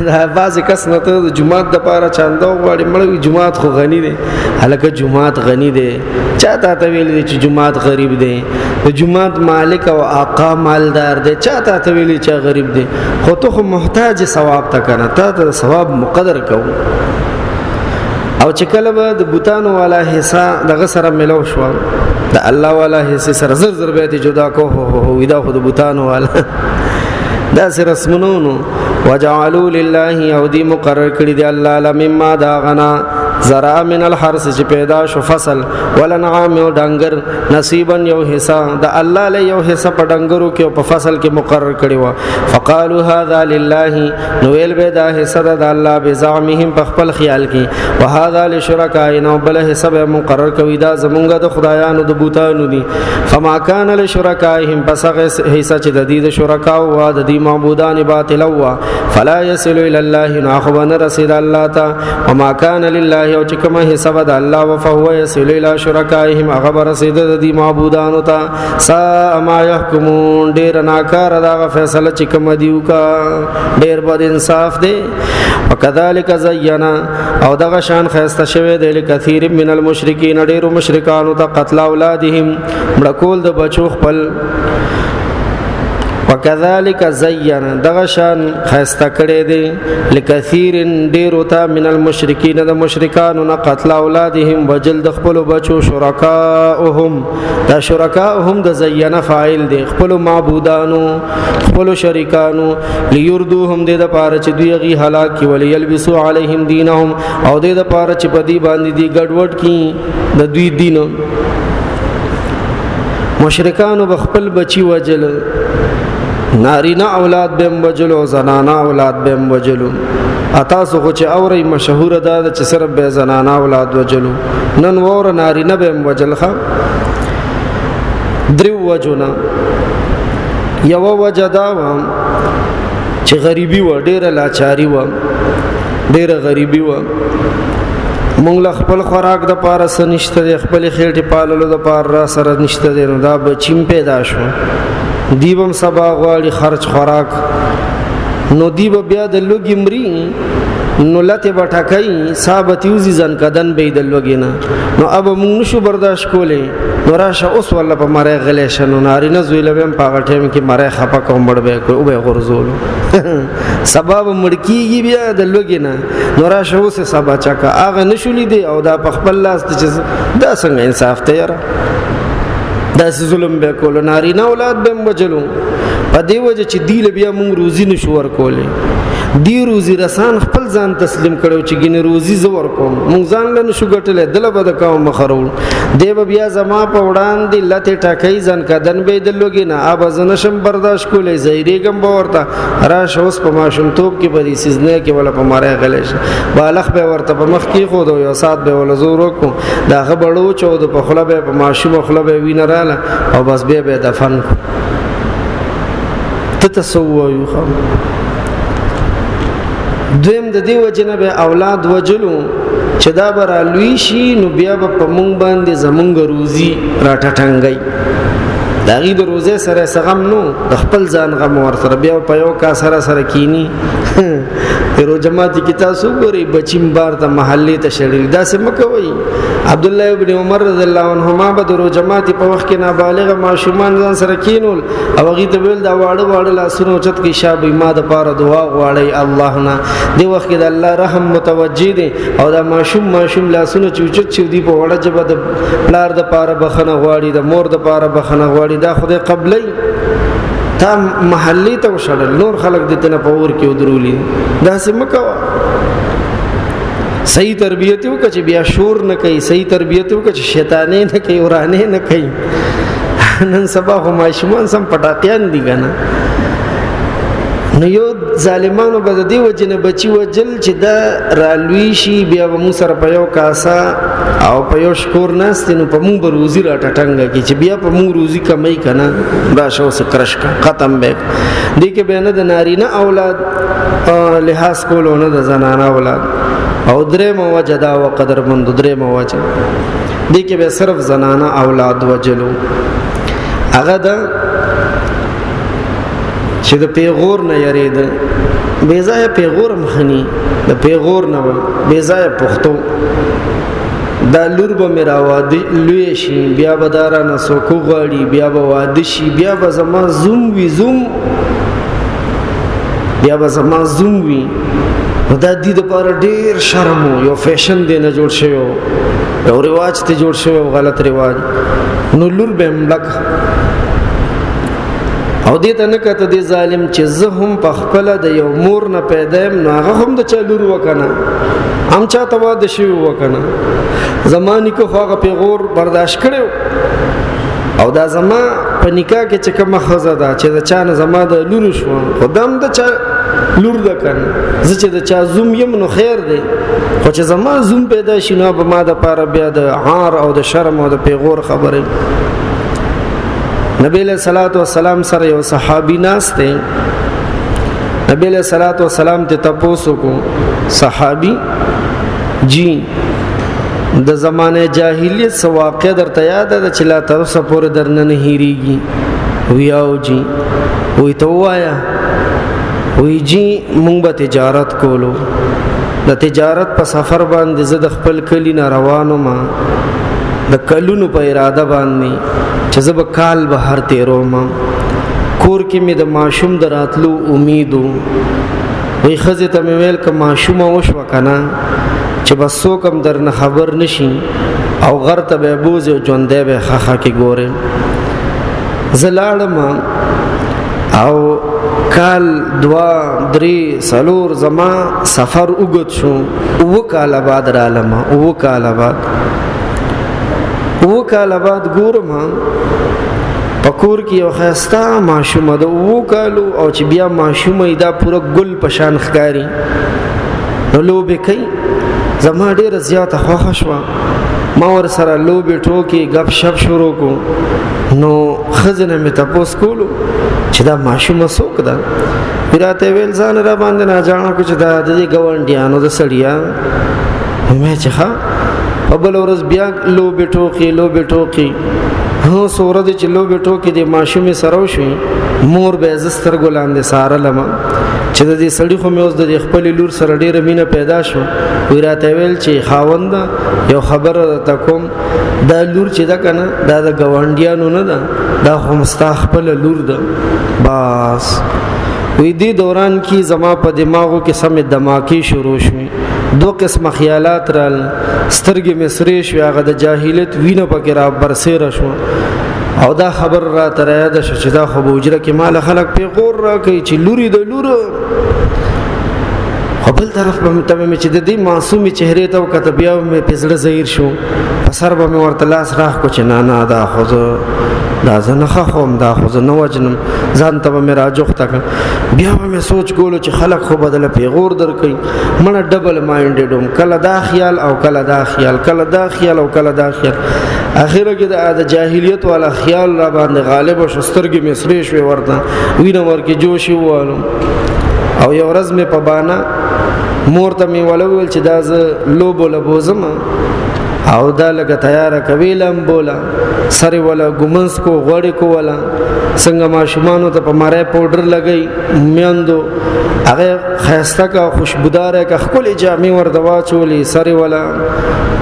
دا بعض کس نه ته د جمعات د پاره چاندو غواړي، مړ جمعات خو غنی دی. هلکه جمعات غنی دی، چا تا ته ویل چې جمعات غریب دی؟ د جمعات مالک او آقا مالدار دی، چا تا ته ویل چې غریب دی؟ خو ته خو محتاج ثواب ته کنه، تا ته ثواب مقدر کو. او چې کله به د بوتانو والا حصہ دغه سره ملو شو، د الله والا حصہ سره زر زر به جدا کو، هو هو هو دا خو د بوتانو والا دا سره رسمونو. وجعلوا لله، او دی مقرر کړی دی الله لمما دا غنا زرا من الحرس چې پیدا شو فصل، ولنعام او ډنګر، نصیبا یو حصہ د الله له یو حصہ په ډنګرو کې او په فصل کې مقرر کړی و. فقالوا هذا لله، نو ویل به دا حصہ د الله بزعمهم په خپل خیال کې، وهذا لشرکائنا، بل حصہ به مقرر کوي دا زمونږ د خدایانو د بوتانو دي. فما كان لشرکائهم، پس هغه حصہ چې د دې د شرکاو وا د دې معبودان باطل وا، فلا يصل الى الله، نو نه رسید الله ته. وما كان لله، او چې کومه حصہ د الله و، فهو يصل الى شرکائهم، هغه رسید د دې معبودانو ته. سا ما يحكمون، ډیر ناکار دا فیصله چې کوم دیو کا، ډیر بد انصاف دی. وکذالک زینا، او دغه شان خسته شوی دی لکثیر من المشرکین، ډیر مشرکانو ته قتل اولادهم، مړکول د بچو خپل. وکذالک زین، دغه شان خسته کړي دي لکثیر، ډیر ته، من المشرکین، د مشرکانو نه، قتل اولادهم، وجل د خپل بچو، شرکاهم، دا شرکاهم د زین فاعل دي، خپل معبودانو خپل شریکانو، لیردوهم، د پاره چې دوی غي هلاک کی، ولیلبسو علیهم دینهم، او د پاره چې په دی باندې دی ګډوډ کی د دوی دین. مشرکانو بخپل بچی وجل، نارینه اولاد به وجلو، زنانه اولاد به وجلو. اتا سو خو چې اوري مشهور ده چې صرف به زنانه اولاد وجلو، نن ور نارینه به وجل. ښه دریو وجونه، یو وجه دا و چې غریبي و، ډیره لاچاری و، ډیره غریبي و، مونږ له خپل خوراک د پاره سنشته د خپل خېټې پاللو د پاره را سره نشته دی، نو دا بچیم پیدا شو، دیبم سبا غواړي خرج خوراک، نو دیب بیا د لوګي مري، نو لته بټکای ثابت یوزي ځن کدن به د لوګي نه، نو اب مونږ نشو برداشت کولې، نو راشه اوس ولا په مړې غلې شنو، ناری نه زوی لبم په هغه ټیم کې مړې خپه کوم، مړ به کو به غرزولو، سبب مړ کیږي بیا د لوګي نه، نو راشه اوس سبا چکا هغه نشو لیدي. او دا په خپل لاس چې دا څنګه انصاف ته یاره، داسې ظلم به کولو، نارینه اولاد به وجلو په دی وجه چې دی بیا مونږ روزي نشو ورکولې. دی روزي رسان خپل ځان تسلیم کړو چې ګینه روزي زه ورکوم، مونږ ځان له نشو ګټلې، دله به د کوم مخرول دی به بیا زما په وړاندې لته ټکای ځان کدن به دلوګي نه، اب زه نشم برداشت کولې، زیریګم به ورته راشه اوس په ماشومتوب کې به دې سیزنه کې ولا په ماره غلې شه، بالغ به ورته په مخ کې خو دو یو سات به ول زور وکړو، دا غبړو چود په خله به په ماشوم خله به وینه رااله او بس به به دفن کو. ته تسوو خو دویم د دې وجنه به اولاد وجلو چې دا به رالوی شي، نو بیا به په مونږ باندې زمونږ روزي راټټنګي، د هغې د روزې سره څه غم نو د خپل ځان غم ور سره بیا په یو کا سره سره کینی. روزه جماعت کې تاسو ګورئ بچیم بار ته محلې ته شړل، داسې مه کوئ. عبد الله ابن عمر رضی الله عنهما به د روزه جماعت په وخت کې نابالغ ماشومان ځان سره کینول او هغې ته ویل دا واړه واړه لاسونه اوچت کړئ، شابه ما د پاره دعا غواړئ الله نه. دې وخت کې د الله رحم متوجه دی او دا ماشوم ماشوم لاسونه چې اوچت شي دی په وړه ژبه د پلار د پاره بخښنه غواړي، د مور د پاره بخښنه غواړي، دا خدای قبلې تا محلې ته وشړل، نور خلک دې تنه په اور کې ودرولي. داسې مه کوه، صحیح تربیت وکړه چې بیا شور نه کوي، صحیح تربیت وکړه چې شیطانې نه کوي، ورانې نه کوي. نن سبا خو ماشومان سم پټاقیان دي کنه. نو یو ظالمانو به د دې وجې نه بچي وجل چې دا رالوی شي، بیا به موږ سره په یو کاسه او په یو شکور ناست، نو په موږ به روزي راټټنګه کړي چې بیا په موږ روزي کموي که نه، راشه اوس کرش که ختم به دې کې بیا نه د نارینه اولاد لحاظ کولو نه د زنانه اولاد. او درېیمه وجه دا وه قدرمندو، درېیمه وجه دې کې به صرف زنانه اولاد وجلو، هغه ده چې د پیغور نه یریده. بې ځایه پیغور هم خني، د پیغور نه به بې ځایه پښتو. دا لور به مې راواده لوی شي، بیا به دا رانه څوک وغواړي، بیا به واده شي، بیا به زما زوم وي، زوم بیا به زما زوم وي. نو دا دې دپاره ډېر شرم و، یو فیشن دی نه جوړ شوی و، یو رواج ته جوړ شوی و، غلط رواج. نو لور به یې مړه کړه. او دې ته نه کته دې ظالم چې زه هم په خپله د یو مور نه پیدا یم، نو هغه هم د چا لور وه که نه، هم چا ته واده شوی وه که نه. زما نیکه خو هغه پیغور برداشت کړی، او دا زما په نکاح کې چې کومه ښځه ده چې د چا نه زما د لور شوه، خو دا هم د چا لور ده که نه. زه چې د چا زوم یم نو خیر دی، خو چې زما زوم پیدا شي نو به ما دپاره بیا د عار او د شرم او د پیغور خبرې. نبی علیہ الصلوۃ والسلام سره یو صحابي ناست دی. نبی علیہ الصلوۃ والسلام ته تپوسو کو، صحابي جی د زمانه جاهلیت څه واقع درته یاد ده چې لا تر اوسه پورې درنه نه هېرېږي؟ ویاو جی. وی ته ووایه. وی جی مونږ به تجارت کولو، د تجارت په سفر باندې زه د خپل کلی نه روانو ما د کلونو په اراده باندې چې زه به کال بهر تیروم، کور کې مې د ماشوم د راتلو امید و. وی ښځې ته مې ویل که ماشومه وشوه که نه چې بس څوک هم درنه خبر نشي او غر ته به یې بوځې او ژوندی به یې ښخه کې ګورې. زه لاړم او کال دوا درې څلور زما سفر اوږد شو. 7 کاله بعد رالم. 7 کاله بعد، 7 کاله بعد ګورم په کور کې یو ښایسته ماشومه ده 7 کالو، او چې بیا ماشومه دا پوره ګل په شان ښکاري، نو لوبې کوي. زما ډېره زیاته خوښه شوه، ما ور سره لوبې ټوکې ګپ شپ شروع کو. نو ښځې نه مې تپوس کولو چې دا ماشومه څوک ده؟ راته ویل ځان را باندې ناجاڼه کو چې دا د دې ګاونډیانو د سړیا. مې چې ښه، په بله ورځ بیا لوبې ټوکې لوبې ټوکې. هو څو ورځې چې لوبې ټوکې د ماشومې سره وشوې، مور به یې زه سترګو لاندې څارلم چې د دې سړي خو مې اوس د دې خپلې لور سره ډېره مینه پیدا شوه. وی راته ویل چې خاونده یو خبره درته کوم، دا لور چې ده که نه دا د ګاونډیانو نه ده، دا خو ستا خپله لور ده. بس وی دې دوران کې زما په دماغو کې سمې دماکې شروع شوې، دو قسمه خیالات رال، سترګې مې سرې شوې، هغه د جاهلیت وینه پکې را برسېره شوه. او دا خبر را تر یاد شو چې دا خو به اجره کې مال خلک پیغور را کوي چې لوري د لور. خو بل طرف به ته مې چې د دې معصومې چهرې ته وکته، بیا مې په زړه زهیر شو، په سر به مې ورته لاس راخ کو چې نه نه، دا خو زه دا زه نه ښخوم، دا خو زه نه وژنم، ځان ته به مې راجوخته کړم. بیا به مې سوچ کولو چې خلک خو به دله پیغور درکوي. مړه double minded وم، کله دا خیال او کله دا خیال، کله دا خیال او کله دا خیال. اخره کې د جاهلیت والا خیال را باندې غالب شو، سترګې مې سرې شوې، ورته وینه ورکې جوش ووالم. او یو ورځ مې په بانه مور ته مې ولول چې دا زه لوبو له بوزم او دا لږه تیاره کوي، لمبوله سره ولا ګمنس کو غوړې کو ولا څنګه ماشومانو ته په مری پاوډر لګي میندو، هغه خیسته کا خوشبودار کا خپل جامې ورته واچولې، سره ولا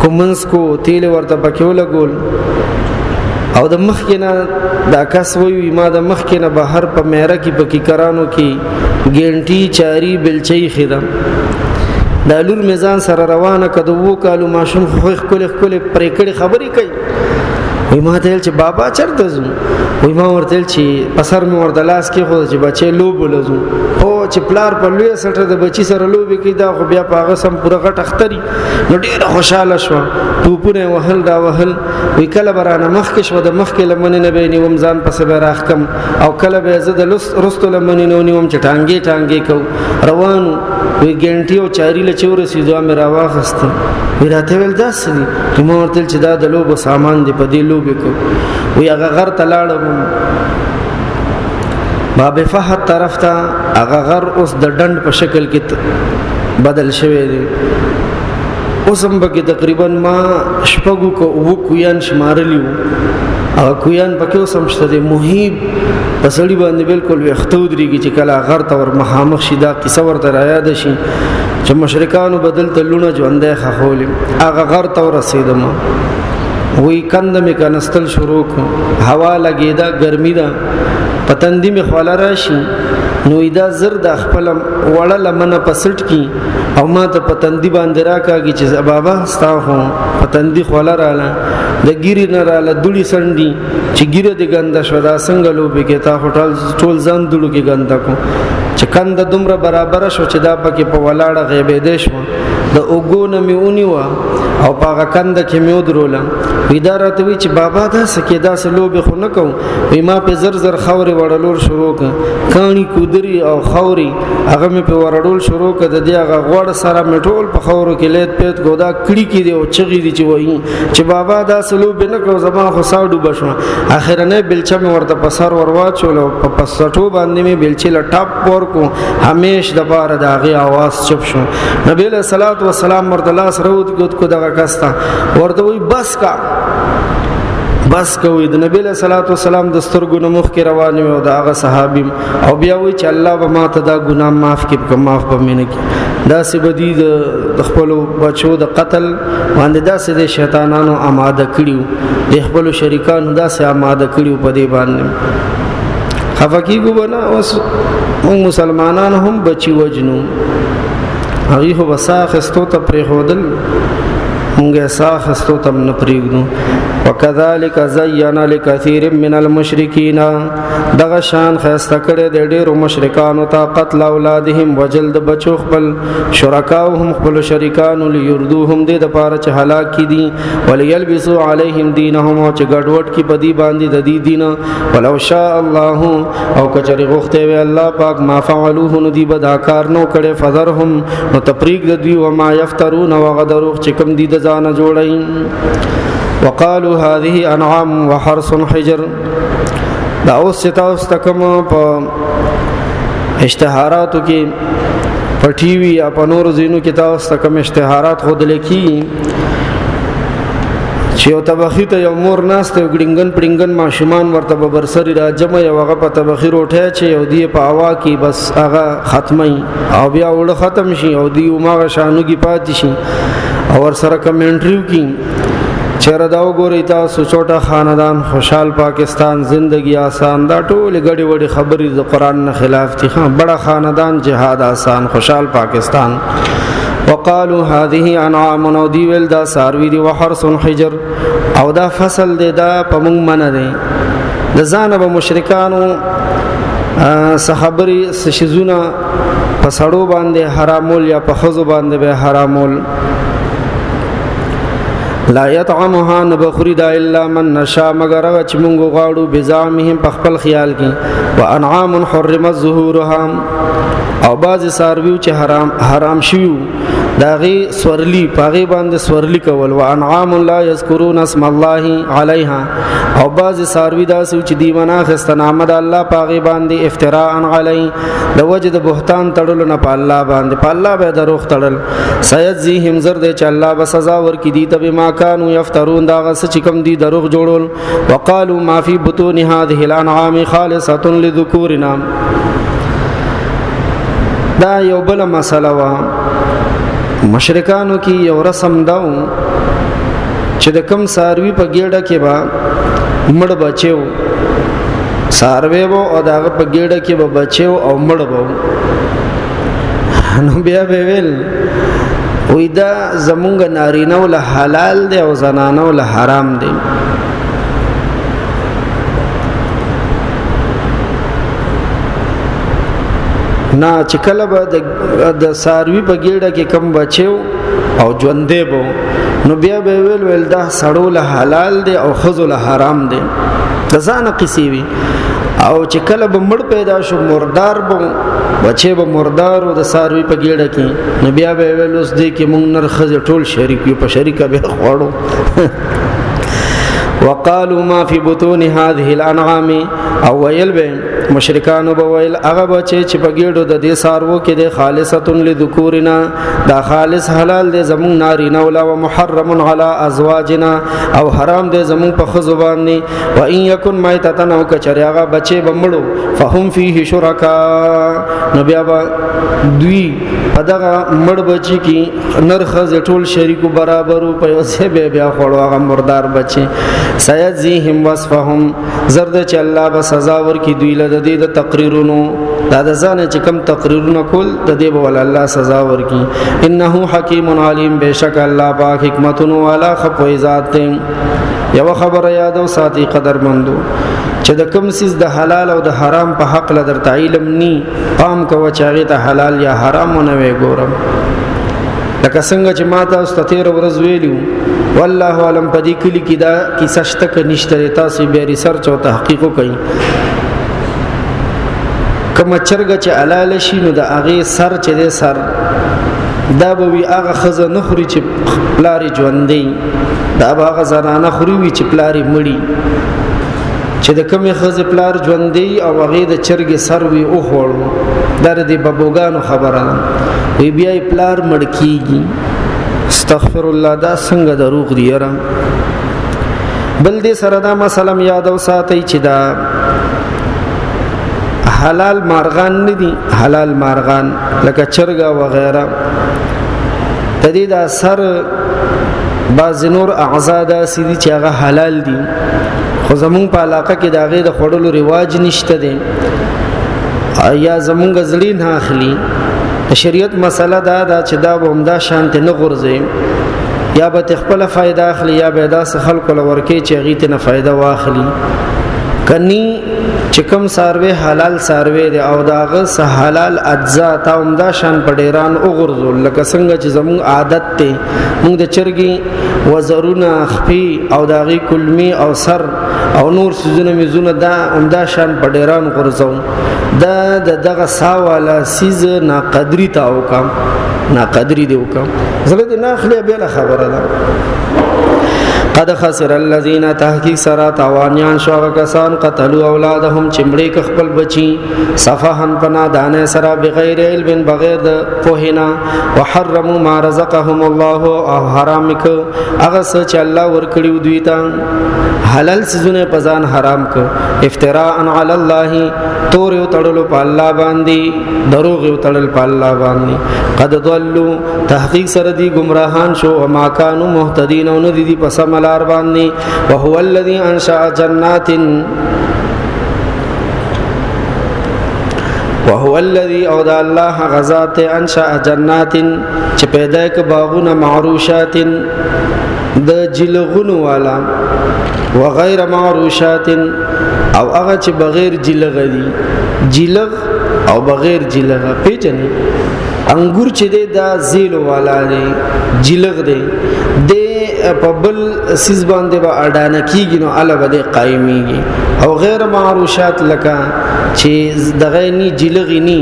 ګمنس کو تیل ورته پکې ولګول. او د مخکې نه دا کس وی ما د مخکې نه بهر په میره کې په کیکرانو کې ګنټي چاری بلچې خدم. دا لور مې ځان سره روانه که، د 7 کالو ماشوم خو ښکلې ښکلې پرېکړې خبرې کوي. وی ما ته ویل چې بابا چرته ځو؟ وی ما ورته ویل چې په سر مې ورته لاس کېښود چې بچی لوبو له ځو. خو چې پلار په لویه سټه د بچي سره لوبې کوي، دا خو بیا په هغه سم پوره غټ اختري. نو ډېره خوشحاله شوه، ټوپونه یې وهل را وهل. وی کله به رانه مخکې شوه، د مخکې لمنې نه به یې نیوم، ځان پسې به راښکم، او کله به یې زه د وروستو لمنې نه ونیوم چې ټانګې ټانګې کوو روانو. وی ګنټي او چاري له چې ورسېدو مې راواخسته. وی راته ویل دا څه دي؟ وی ما ورته ویل چې دا د لوبو سامان دی، په دې لوبې کوو. وی هغه غر ته لاړم، باب فهد طرف ته. هغه غر اوس د ډنډ په شکل کې بدل شوی دی. اوس هم پکې تقریبا ما شپږو که اووه کویان شمارلي وو. هغه کویان پکې اوس هم شته دی. مهیب په سړي باندې بالکل ویښته ودرېږي چې کله غر ته ور مخامخ شي، دا قصه ورته رایاده شي چې مشرکانو بدل ته لونه ژوندی ښخولې. هغه غر ته ورسېدم، وی کند مې کنستل شروع کو، هوا لګېده، ګرمي ده، پتندې مې خوله راشي، نو دا زر د خپل وړه لمنه په سټ کی او ما ته پتندې باندې راکاږي چې بابا ستا خو پتندې خوله رااله، د ګیری نه رااله دوړي سنډي چې ګیره دې ګنده شو، دا څنګه لوبې کې تا هوټل ټول ځان دوړو کې ګنده کو. چې کند دومره برابر شو چې دا پکې په ولاړه غیبېدې شو، د اوګو نه مې ونیوه او په هغه کنده کې مې ودرولم. وی دا راته وی چې بابا دا څه کې داسې لوبې خو نه کوم. وی ما په زر زر خاورې وړلور شروع کړ، کاڼي کودري او خاورې هغه مې په ورړول شروع کړ. د دې هغه غوړ سره مې ټول په خاورو کې لیت پیت کو، دا کړي کې دی او چغې دي چې وایي چې بابا دا څه لوبې نه کوم، زما خو ساه ډوبه شوه. اخرنۍ بلچه مې ورته په سر ور واچول او په پسټو باندې مې بلچې له ټاپ ورکو، همیش د پاره د هغې اواز چپ شو. نبی علیہ الصلوۃ والسلام ورته لاس راوت کو دغه کستا ورته وی بس کا بس کوي. د نبی له صلوات والسلام د سترګو نه مخ کې روان وي او د هغه صحابي او بیا وی چې الله به ما ته دا ګناه معاف کړي که معاف به مې نه کړي. دا سه بدی د خپل بچو د قتل باندې دا سه د شیطانانو آماده کړیو، د خپل شریکانو دا سه آماده کړیو په دې باندې خفقیږو بنا. اوس موږ مسلمانان هم بچي وجنو، هغه خو بسا خستو ته پرې خودل، مونږه ساخستو تم نه پریږدو. وکذالک زین لکثیر من المشرکین، دغه شان خسته کړي د ډیرو مشرکانو ته قتل اولادهم وجلد بچو خپل شرکاوهم خپل شریکانو لیردوهم دې د پاره چې هلاک کی دي، وليلبسوا علیهم دینهم او چې ګډوډ کی پدی باندې د دې دین. ولو شاء الله او کچری غوخته وی الله پاک ما فعلوه نو دی بداکار نو کړي. فذرهم نو تفریق د دوی وما یفترون وغدروخ چې کوم دي د ځان جوړي. وقالوا هذه انعام وحرس حجر. دا اوس چې تاسو ته کوم په اشتهاراتو کې په ټي وي یا په نورو ځینو کې تاسو ته کوم اشتهارات خود لیکي چې یو طبخي ته یو مور ناست یو ګړنګن پړنګن ماشومان ورته په برسري را جمع یو هغه په طبخي روټه چې یو دی په هوا کې بس هغه ختمي او بیا وړ ختم شي او دی ماغه شانو کې پاتې شي او ور سره کمنټریو کې چیرې دا وګورئ تاسو چھوٹا خاندان خوشحال پاکستان زندگی آسان. دا ټول غړي وړي خبرې د قران نه خلاف دي. ها بڑا خاندان جهاد آسان خوشحال پاکستان. وقالوا هذه انعام او دی ویل دا ساروی دی وحرس حجر او دا فصل دی دا په مونږ منه دی. د ځانه به مشرکانو صحابري شیزونه په سړو باندې حرامول یا په خزو باندې به حرامول. لا يطعمها نبخری دا الا من نشا مگر هغه چې مونږ غواړو بزعمهم په خپل خیال کې. وانعام حرمت ظهورها او بعض سارویو چې حرام حرام شیو داغي سورلی پاغي باندې سورلی کول. وانعام لا یذکرون اسم الله علیها او بعض ساروی داسې چې دی منا خستنامه د الله پاغي باندې افتراء علی د وجه د بهتان تړلو نه په الله باندې په الله به دروغ تړل. سيجزيهم زر دې چې الله به سزا ورکړي دي ته بما كانوا يفترون دا غس چې کوم دي دروغ جوړول. وقالوا ما في بطون هذه الانعام خالصه لذكورنا. دا یو بل مسله وا مشرکانو کې یو رسم داو چې د کم ساروی په ګیډه کې با مړ بچیو ساروی وو او داغه په ګیډه کې به بچیو او مړ وو. نو بیا به ویل وې دا زمونږ نارینه ول حلال دی او زنانه ول حرام دی. نه چې کله به د ساروی په ګیډه کې کم بچیو او ژوندې بو نو بیا به ویل ویل دا سړو له حلال دی او خزو له حرام دی. د ځانه قصې وي. او چې کله به مړ پیدا شو مردار به بچي به مردار او د ساروی په ګیډه کې نو بیا به ویل اوس دې کې مونږ نر خزه ټول شریک یو په شریکه به خوړو. وقالوا ما في بطون هذه الانعام او ویل به مشرکانو به ویل هغه بچي چې په ګیډو د دې سارو کې د خالصتون لذکورنا، دا خالص حلال دی زمون نارینه ولا، ومحرم علی ازواجنا، او حرام دی زمون په خزو باندې. و ان یکن میتتن، او کچری هغه بچي بمړو، فهم فیه شرکا، نو بیا به دوی په دغه مړ بچی کې نر خزه ټول شریکو برابرو په یو ځای به بیا خوړو هغه مردار بچي. سيجزيهم وصفهم، زرد چې الله به سزا ورکړي دوی له دې د تقریرونو، دا د ځان چې کم تقریرونه کول د دې به ول الله سزا ورکړي. انه حکیم علیم، بشک الله پاک حکمتونو والا خپوی ذات دی. یو خبره یادو ساتي قدرمندو، چې د کم سیز د حلال او د حرام په حق له درته علم نی، پام کوه چې هغې ته حلال یا حرام ونه وی ګورم. لکه څنګه چې ما تاسو ته تېره ورځ ویلي، والله عالم په دې کلي کې دا کیسه شته که نشته، تاسو بیا ریسرچ او تحقیق وکړئ. کومه چرګه چې حلال شي نو د هغې سر چې دی سر دا به وي هغه ښځه نه خوري چې پلار یې ژوندی، دا به هغه زنانه خوري وي چې پلار یې مړي. چې د کومې ښځې پلار ژوندی او هغې د چرګې سر وي وخوړو، دا د دې ببوګانو خبره ده، وی بیا یې پلار مړ کېږي. استغفر الله، دا څنګه دروغ دی یاره. بل دې سره دا مسله یاد وساتئ چې دا حلال مارغان نه دي، حلال مارغان لکه چرګه وغیرہ د دې دا سر بعض نور اعضاء داسې دي چې هغه حلال دي، خو زمونږ په علاقه کې د هغې د خوړلو رواج نشته دی یا زمونږ زړې نه اخلي. د شریعت مسله دا ده چې دا به همدا شانتې نه غورځي، یا به خپله فایده اخلي یا به داسې خلکو له ورکوي چې هغې ترې نه فایده واخلي. کني چې کوم ساروی حلال ساروی دی او د هغه څه حلال اجزا تا همدا شان په ډیران وغورځول، لکه څنګه چې زمونږ عادت دی، موږ د چرګې وزرونه، خپې او د هغې کلمې او سر او نور څیزونه میزونه دا همدا شان په ډیران غورځو، دا د دغه سا والا څیز ناقدري تا وکم، ناقدري دی وکم، زړه دې نه اخلي بېله خبره ده. قد خسر الذين، تحقیق سرا تاوانیان شو هغه کسان، قتلوا اولادهم، چې مړې ک خپل بچي، صفهن پنا دانه سرا، بغیر علم بغیر د پوهینا، وحرموا ما رزقهم الله، او حرام ک هغه څه چې الله ورکړي دوی ته، حلال سيزونه په ځان حرام ک، افتراء علی الله، تور یو تړلو په الله باندې، دروغ یو تړل په الله باندې. قد ضلوا، تحقیق سره دی گمراهان شو، وما كانوا مهتدين، او ندی دی په سم لار باندې. وهو الذي انشأ جنات، وهو الذي او دا الله غزات انشأ جنات چې پیدا ک باغونه معروشات د جلغونو والا، وغیر معروشات او هغه چې بغیر جلغ دي، جلغ او بغیر جلغ پیژنې. انګور چې دی دا زیلو والا دی، جلغ دی، د په بل سیز باندې به اډانه کیږي نو اله به دی قایمیږي. او غیر معروشات لکه چې دغه نی جلغی نی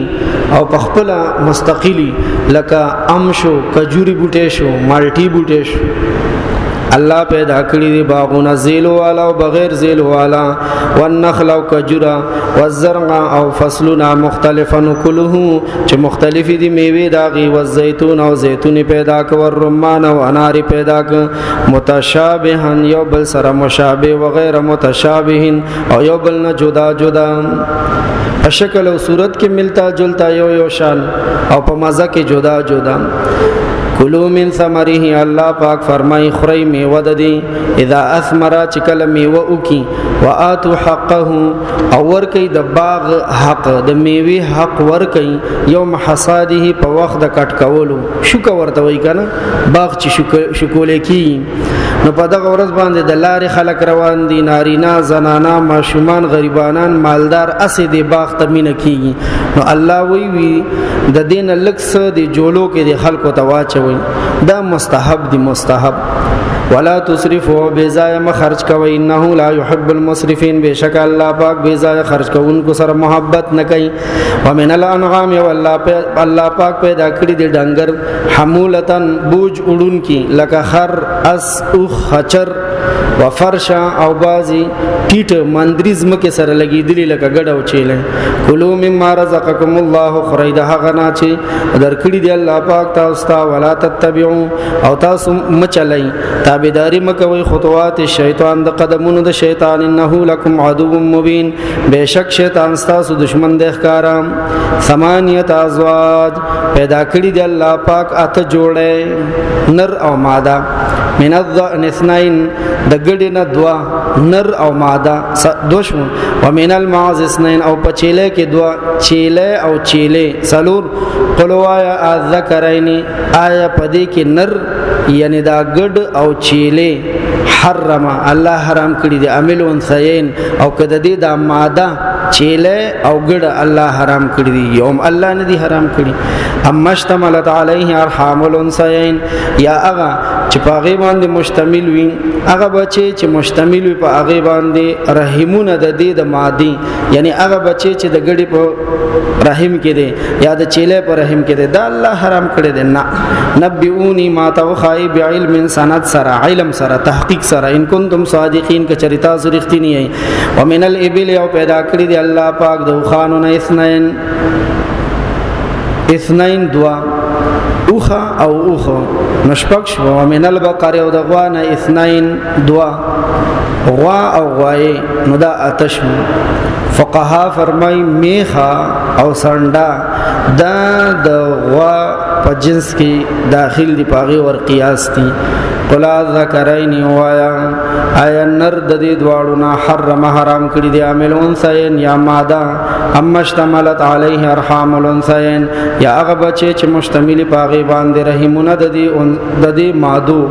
او په خپل مستقلی، لکه ام شو، کجوري بوټي شو، مالټي بوټي شو. الله پیدا کړی دی باغونه زیلو والا او بغیر زیلو والا، والنخل او کجورا، والزرع او فصلونه، مختلفا کله چې مختلفې دي میوه داغي، والزیتون او زیتون پیدا ک، والرمان او انار پیدا ک، متشابها یو بل سره مشابه، وغیر متشابه او یو بل نه جدا جدا، په شکل او صورت کې ملتا جلتا یو یو شان او په مزه کې جدا جدا. کلو من ثمره، الله پاک فرمای خری میوه د دی، اذا اثمر چې کله میوه وکي، واتو حقه او ورکی د باغ حق، د میوه حق ورکی، یوم حصاده په وخت د کټ کولو، شوکه ورته وای کنه، باغ چې شکولې کی نو په دغه ورځ باندې د لارې خلک روان دي، نارینا، زنانا، ماشومان، غریبانان، مالدار، اسې د باغ ته مینه کیږي. نو الله وی وی د دین لک څه د جوړو کې د خلکو ته واچوي، دا مستحب دی، مستحب. ولا تسرفوا، بے ځای خرج کوي، انه لا يحب المسرفين، بشک الله پاک بے ځای خرج کوونکو سره محبت نه کوي. ومن الانعام، والله الله پاک پیدا کړی دی ډنګر، حمولتن، بوج اړون کی، لکه خر، اس، اوخ، خچر، وفرشا، او بازی ټیټ مندری زمکه سره لګیدلی، لکه ګډ او چیله. کلو مما رزقکم الله، خرید هغه نه چې درکړي دی الله پاک تاسو ته. ولا تتبعوا، او تاسو مچلای، تابعداري مکوي، خطوات الشیطان، د قدمونو د شیطان. انه لکم عدو مبین، بشک شیطان تاسو دشمن د ښکارا. ثمانیت ازواج، پیدا کړی دی الله پاک اته جوړه، نر او ماده. من الضأن اثنين، د ګډ نه دوا، نر او ماده دوشم. ومن المعز اثنين، او پچیله کې دوا، چیله او چیله، سلور. قلوا یا الذکرین، آیا پدې کې نر یعنی دا ګډ او چیله حرم الله حرام کړی دی، عامل انثیین، او کده دې دا ماده چیله او ګډ الله حرام کړی دی، یوم الله نه دی حرام کړی؟ اما اشتملت علیه ارحام الانثیین، یا هغه چې په هغه باندې مشتمل وي، هغه بچي چې مشتمل وي په هغه باندې رحمونه د دې د مادي، یعنی هغه بچي چې د ګډي په رحم کې دی یا د چیله په رحم کې دی، دا الله حرام کړی دی؟ نه. نبئونی، ما توخای، بعلم، سند سره، علم سره، تحقیق سره، ان کنتم صادقین، کچریتا رښتینی یې. ومن الابل، او پیدا کړی دی الله پاک د خانو نه، اثنین، اثنین، دوا، اوخه او اوخه، نشپک شو. ومن البقر، او د غوا نه، اثنین، دوا، غوا او غوای، نو دا آتش. فقها فرمای میخه او سنډا دا د غوا په جنس کې داخل دی، پاغي ور قیاس دي. قل ذکرین، وایا آیا نر د دې دواړو نه حرم، حرام کړی دی، عامل انثیین، یا ماده، اما اشتملت علیه ارحام الانثیین، یا هغه بچی چې مشتمل پاغي باندې رحمونه د دې مادو؟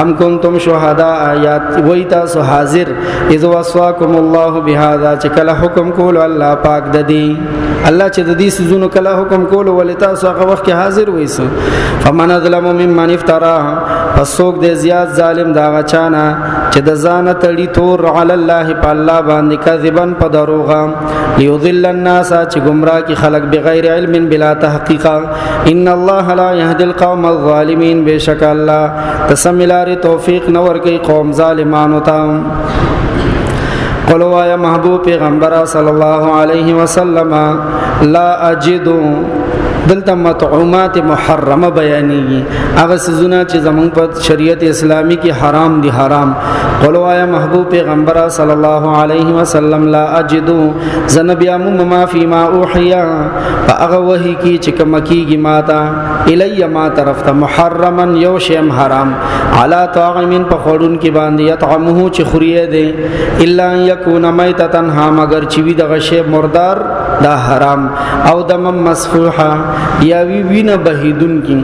ام کنتم شهدا، آیات وای تاسو حاضر، اذ وصاکم الله بهذا، چې کله حکم کول الله پاک د دې، الله چې د دې سيزونو کله حکم کول، ولې تاسو هغه وخت کې حاضر وایسو؟ فمن ظلم ممن افترا، پسوک د زیات ظالم دا غچانا چې د ځان تړي تور، علی الله، په الله باندې، کذبن، په دروغه، ليضل الناس، چې گمراه کی خلق، بغیر علم، بلا تحقیق. ان الله لا يهدي القوم الظالمين، بشک الله تسملار توفیق نور کوي قوم ظالمانو ته. قلوا یا محبوب پیغمبر صلی الله علیه وسلم، لا اجد، دلته مطعومات محرمه بیانېږي، هغه سيزونه چې زمونږ په شریعت اسلامي کې حرام دي، حرام. قلوا یا محبوب پیغمبر صلی الله علیه وسلم، لا اجدو، زنبیا ما فيما اوحیا، هغه وحی کې چې کوم کیږي ماتا، الی، ما طرف ته، محرما، یو شی حرام، علی طاعم، په خورون کې باندې، یطعمه، چې خوري دي، الا یکون میتتن ها، مگر چې وی دغه شی مردار، دا حرام، او دم مسفوحه، یا وی وینه بهیدون کی.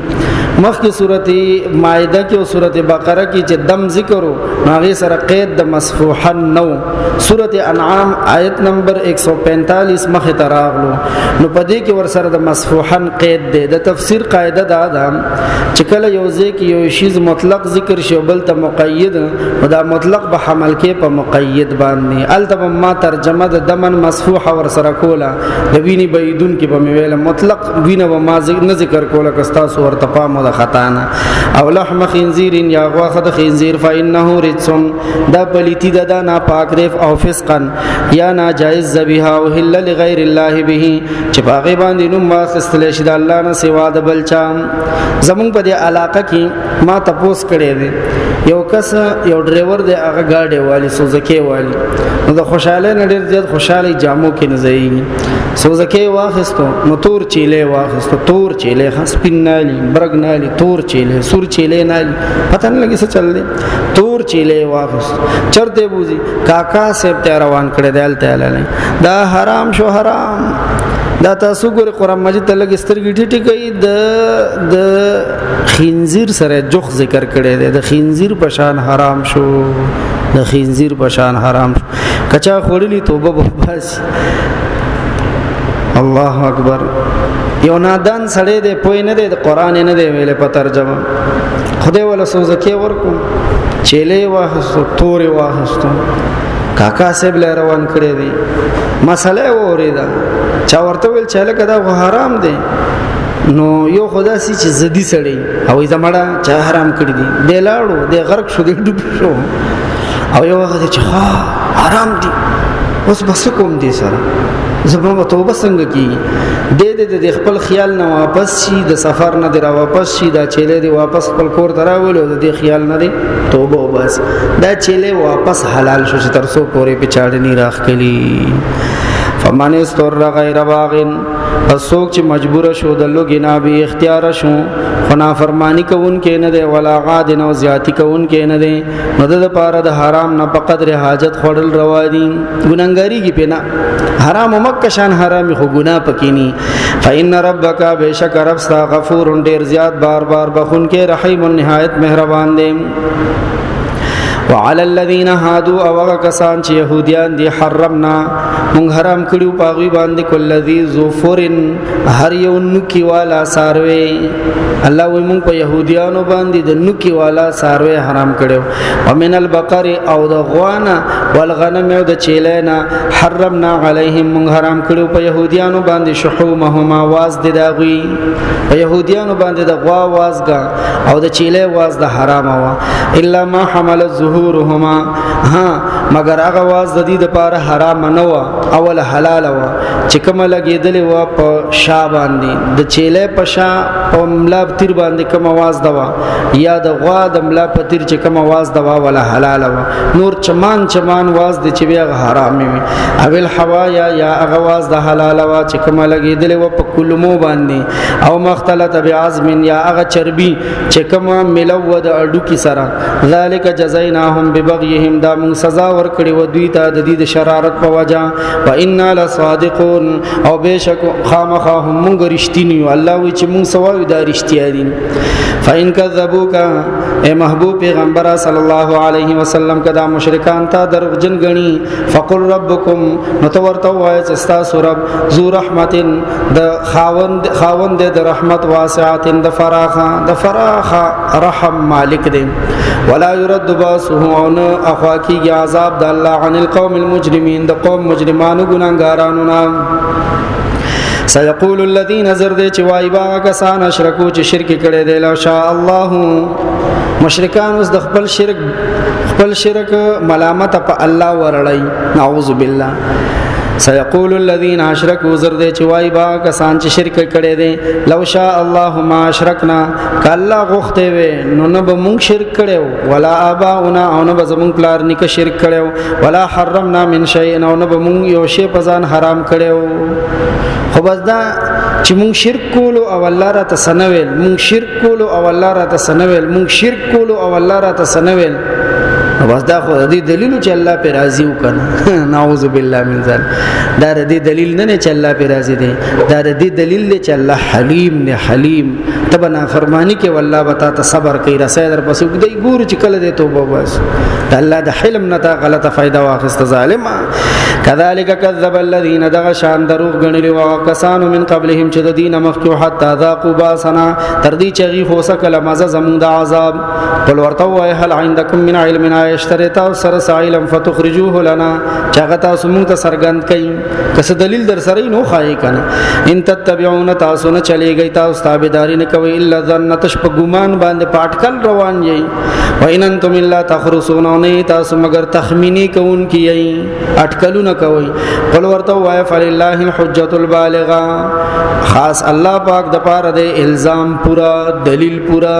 مخکې سورته مائده کې او سورته بقره کې چې دم ذکرو، هغه سره قید د مسفوحن نو. سورته انعام آیت نمبر 145 مخه تراغلو، نو پدې کې ور سره د مسفوحن قید دی. د تفسیر قاعده دا ده چې کله یو ځای کې یو شیز مطلق ذکر شي، بل ته مقید، دا مطلق به حمل کې په مقید باندې. الته ما ترجمه د دمن مسفوح ور سره کوله، د ویني بيدون کې به ویل، مطلق وینه به ما نه ذکر کوله، کستا سو ورته پامو د خطا نه. او لحم خنزیر، یا غوخه د خنزیر، فانه رجس، دا پلیتی ده، دا پاک دی، او فسقا، یا ناجایز ذبیحه، او هل لغیر الله به، چې باغې باندې نوم واخستل شي د الله نه سوا د بل چا. زمونږ په دې علاقه کې ما تپوس کړی دی، یو کس، یو ډرایور دی، هغه گاډي والی، سوزکي والی، نو د خوشاله نه ډیر زیات خوشاله جامو کې نه ځایږي. سوزکي واخستو، نو تور چیلې واخستو، تور چیلې، خاص پین نالی، برګ نالی، تور چیلې، سور چیلې نالی، پته نه لګي څه چل دی. تور چیلې واخست، چرته بوزي، کاکا صاحب ته روان کړی دی، تعالی دا حرام شو، حرام. دا تاسو ګوري قرآن مجید ته لګ سترګې ټیټې کوي، د خنزیر سره جوخ ذکر کړي دی، د خنزیر په شان حرام شو، د خنزیر په شان حرام شو، کچا خوړلی توبه بس. الله اکبر. یو نادان سړی دی، پوی نه دی، د قرآن نه دی ویل په ترجمه، خدای ولا سوزکه ورکو، چيلې واخستو، تورې واخستو، کاکا صاحب له روان کړی دی. مسله وریدا، چا ورته ویل چې لکه دا حرام دی. نو یو خدا سي چې زدي سړی او زمړه چا حرام کړی دی، د لاړو د غرق شو، د ډوب شو. او یو وخت چې ها حرام دي، اوس بس کوم دي سره زما به توبه څنګه کیږي؟ د دې د خپل خیال نه واپس شي، د سفر نه دی را واپس شي، دا چيله دی واپس خپل کور ته راولو، د دې خیال نه دی توبه وباس، دا چيله واپس حلال شو چې تر څو پورې په چاړنی راخلی. فمن استر غیر باغن، پس څوک چې مجبور شو د لوګي نه به اختیار شو، خو نافرمانی کوونکې نه دی، ولا عاد نو زیاتی کوونکې نه دی، نو د پاره د حرام نه په قدر حاجت خوړل روا دي. ګناګاری کی پنا حرام مکه شان حرامي خو ګنا پکې ني. فإن ربک، بشک رب ستا، غفور ډیر زیات بار بار بخون کې، رحیم نهایت مهربان دی. وعلى الذين هادوا، او هغه کسان چې يهوديان دي، حرمنا مونږ حرام کړیو پاغوی باندې کل ذی ظفرن هر یو نکی والا ساروي. الله وی مونږ په يهوديانو باندې د نکی والا ساروي حرام کړو. ومن البقر او د غوانا، والغنم او د چیلینا، حرمنا علیهم مونږ حرام کړو په يهوديانو باندې شحومهما واز د داغوی. په يهوديانو باندې د غوا وازګه او د چیلې واز د حرام وا، الا ما حمل ظهورهما، ها مگر هغه واز د دې د پاره حرام نه و، اول حلال و چې کومه لګېدلې و په شا باندې، د چیلې په شا په ملا تیر باندې کوم واز دوا، یا د غوا د ملا په تیر چې کوم واز دوا ولا حلال و. نور چمان چمان واز د چې بیا حرام وي. اول حوایا یا هغه واز د حلال و چې کومه لګېدلې و په کلمو باندې، او مختلط بعظم یا هغه چربي چې کومه ملو د اډو کی سره. ذالک جزایناهم ببغیهم، دا مون سزا ورکړي و دوی ته د دې د شرارت په وجا. و انا لصادقون، او بشک خامخا هم مونږ رښتینی یو. الله وی چې مونږ سواوی دا رښتیا دي. فإن کذبوک، اے محبوب پیغمبر صلی الله علیه وسلم، کدا مشرکان تا دروغجن غنی، فقل ربکم، نو تو ورته وای چې تاسو رب ذو رحمتن د خاوند، خاوند د رحمت، واسعتن د فراخه، د فراخه رحم مالک دی. ولا يرد باسه، او نه اخوا کیږي عذاب د الله، عن القوم المجرمين د قوم مجرمانو ګناګارانو نه. سيقول الذين زرد چې وای با کسان اشرکو چې شرک کړي دي، لو شاء الله. مشرکان اوس د خپل شرک، خپل شرک ملامت په الله ورړی، نعوذ بالله. سيقول الذين اشركوا زرد چې وای با کسان چې شرک کړي دي، لو شاء الله ما اشرکنا، کله غوخته وي نو نه به مونږ شرک کړو، ولا اباؤنا او نه به زمونږ پلار نیکه شرک کړو، ولا حرمنا من شيء او نه به مونږ یو شی په ځان حرام کړو. خو بس دا چې مونږ شرک کولو او الله را ته سنویل، مونږ شرک کولو او الله را ته سنویل، مونږ شرک کولو او الله را ته سنویل، نو بس دا خو د دې دلیل چې الله پر راضي وکنه، نعوذ بالله من ذلک. دا د دې دلیل نه چې الله پر راضي دی، دا د دې دلیل دی چې الله حلیم نه حلیم. تب نه فرمانی کې والله بتا ته صبر کوي، رسې در پسې دی ګور چې کله دې توبه بس. د الله د حلم نه تا غلطه فائدہ واخست ظالما. كذلك كذب الذين دغه شان دروغ غنلي او کسانو من قبلهم چې د دین مخکې، حتا ذاقوا باسنا تر دې چې غي خو سکل مزه زمون د عذاب. قل ورته وای، هل عندكم من علم اشتريتا سر سائلم فتخرجوه لنا، چاغه تاسو مونږ ته سرګند کئ کس دلیل در سره نو خای کنه. ان تتبعون تاسو نه چلیږي، تاسو تابعداري نه کوي، الا ظن تش په ګمان باندې پاټکل روان یي. وان انتم الا تخرصون، نه تاسو مگر تخمینی کوونکی یي، اٹکلونه کوي. قل ورته وای، فلله الحجه البالغه، خاص الله پاک د پاره د الزام پورا، دلیل پورا.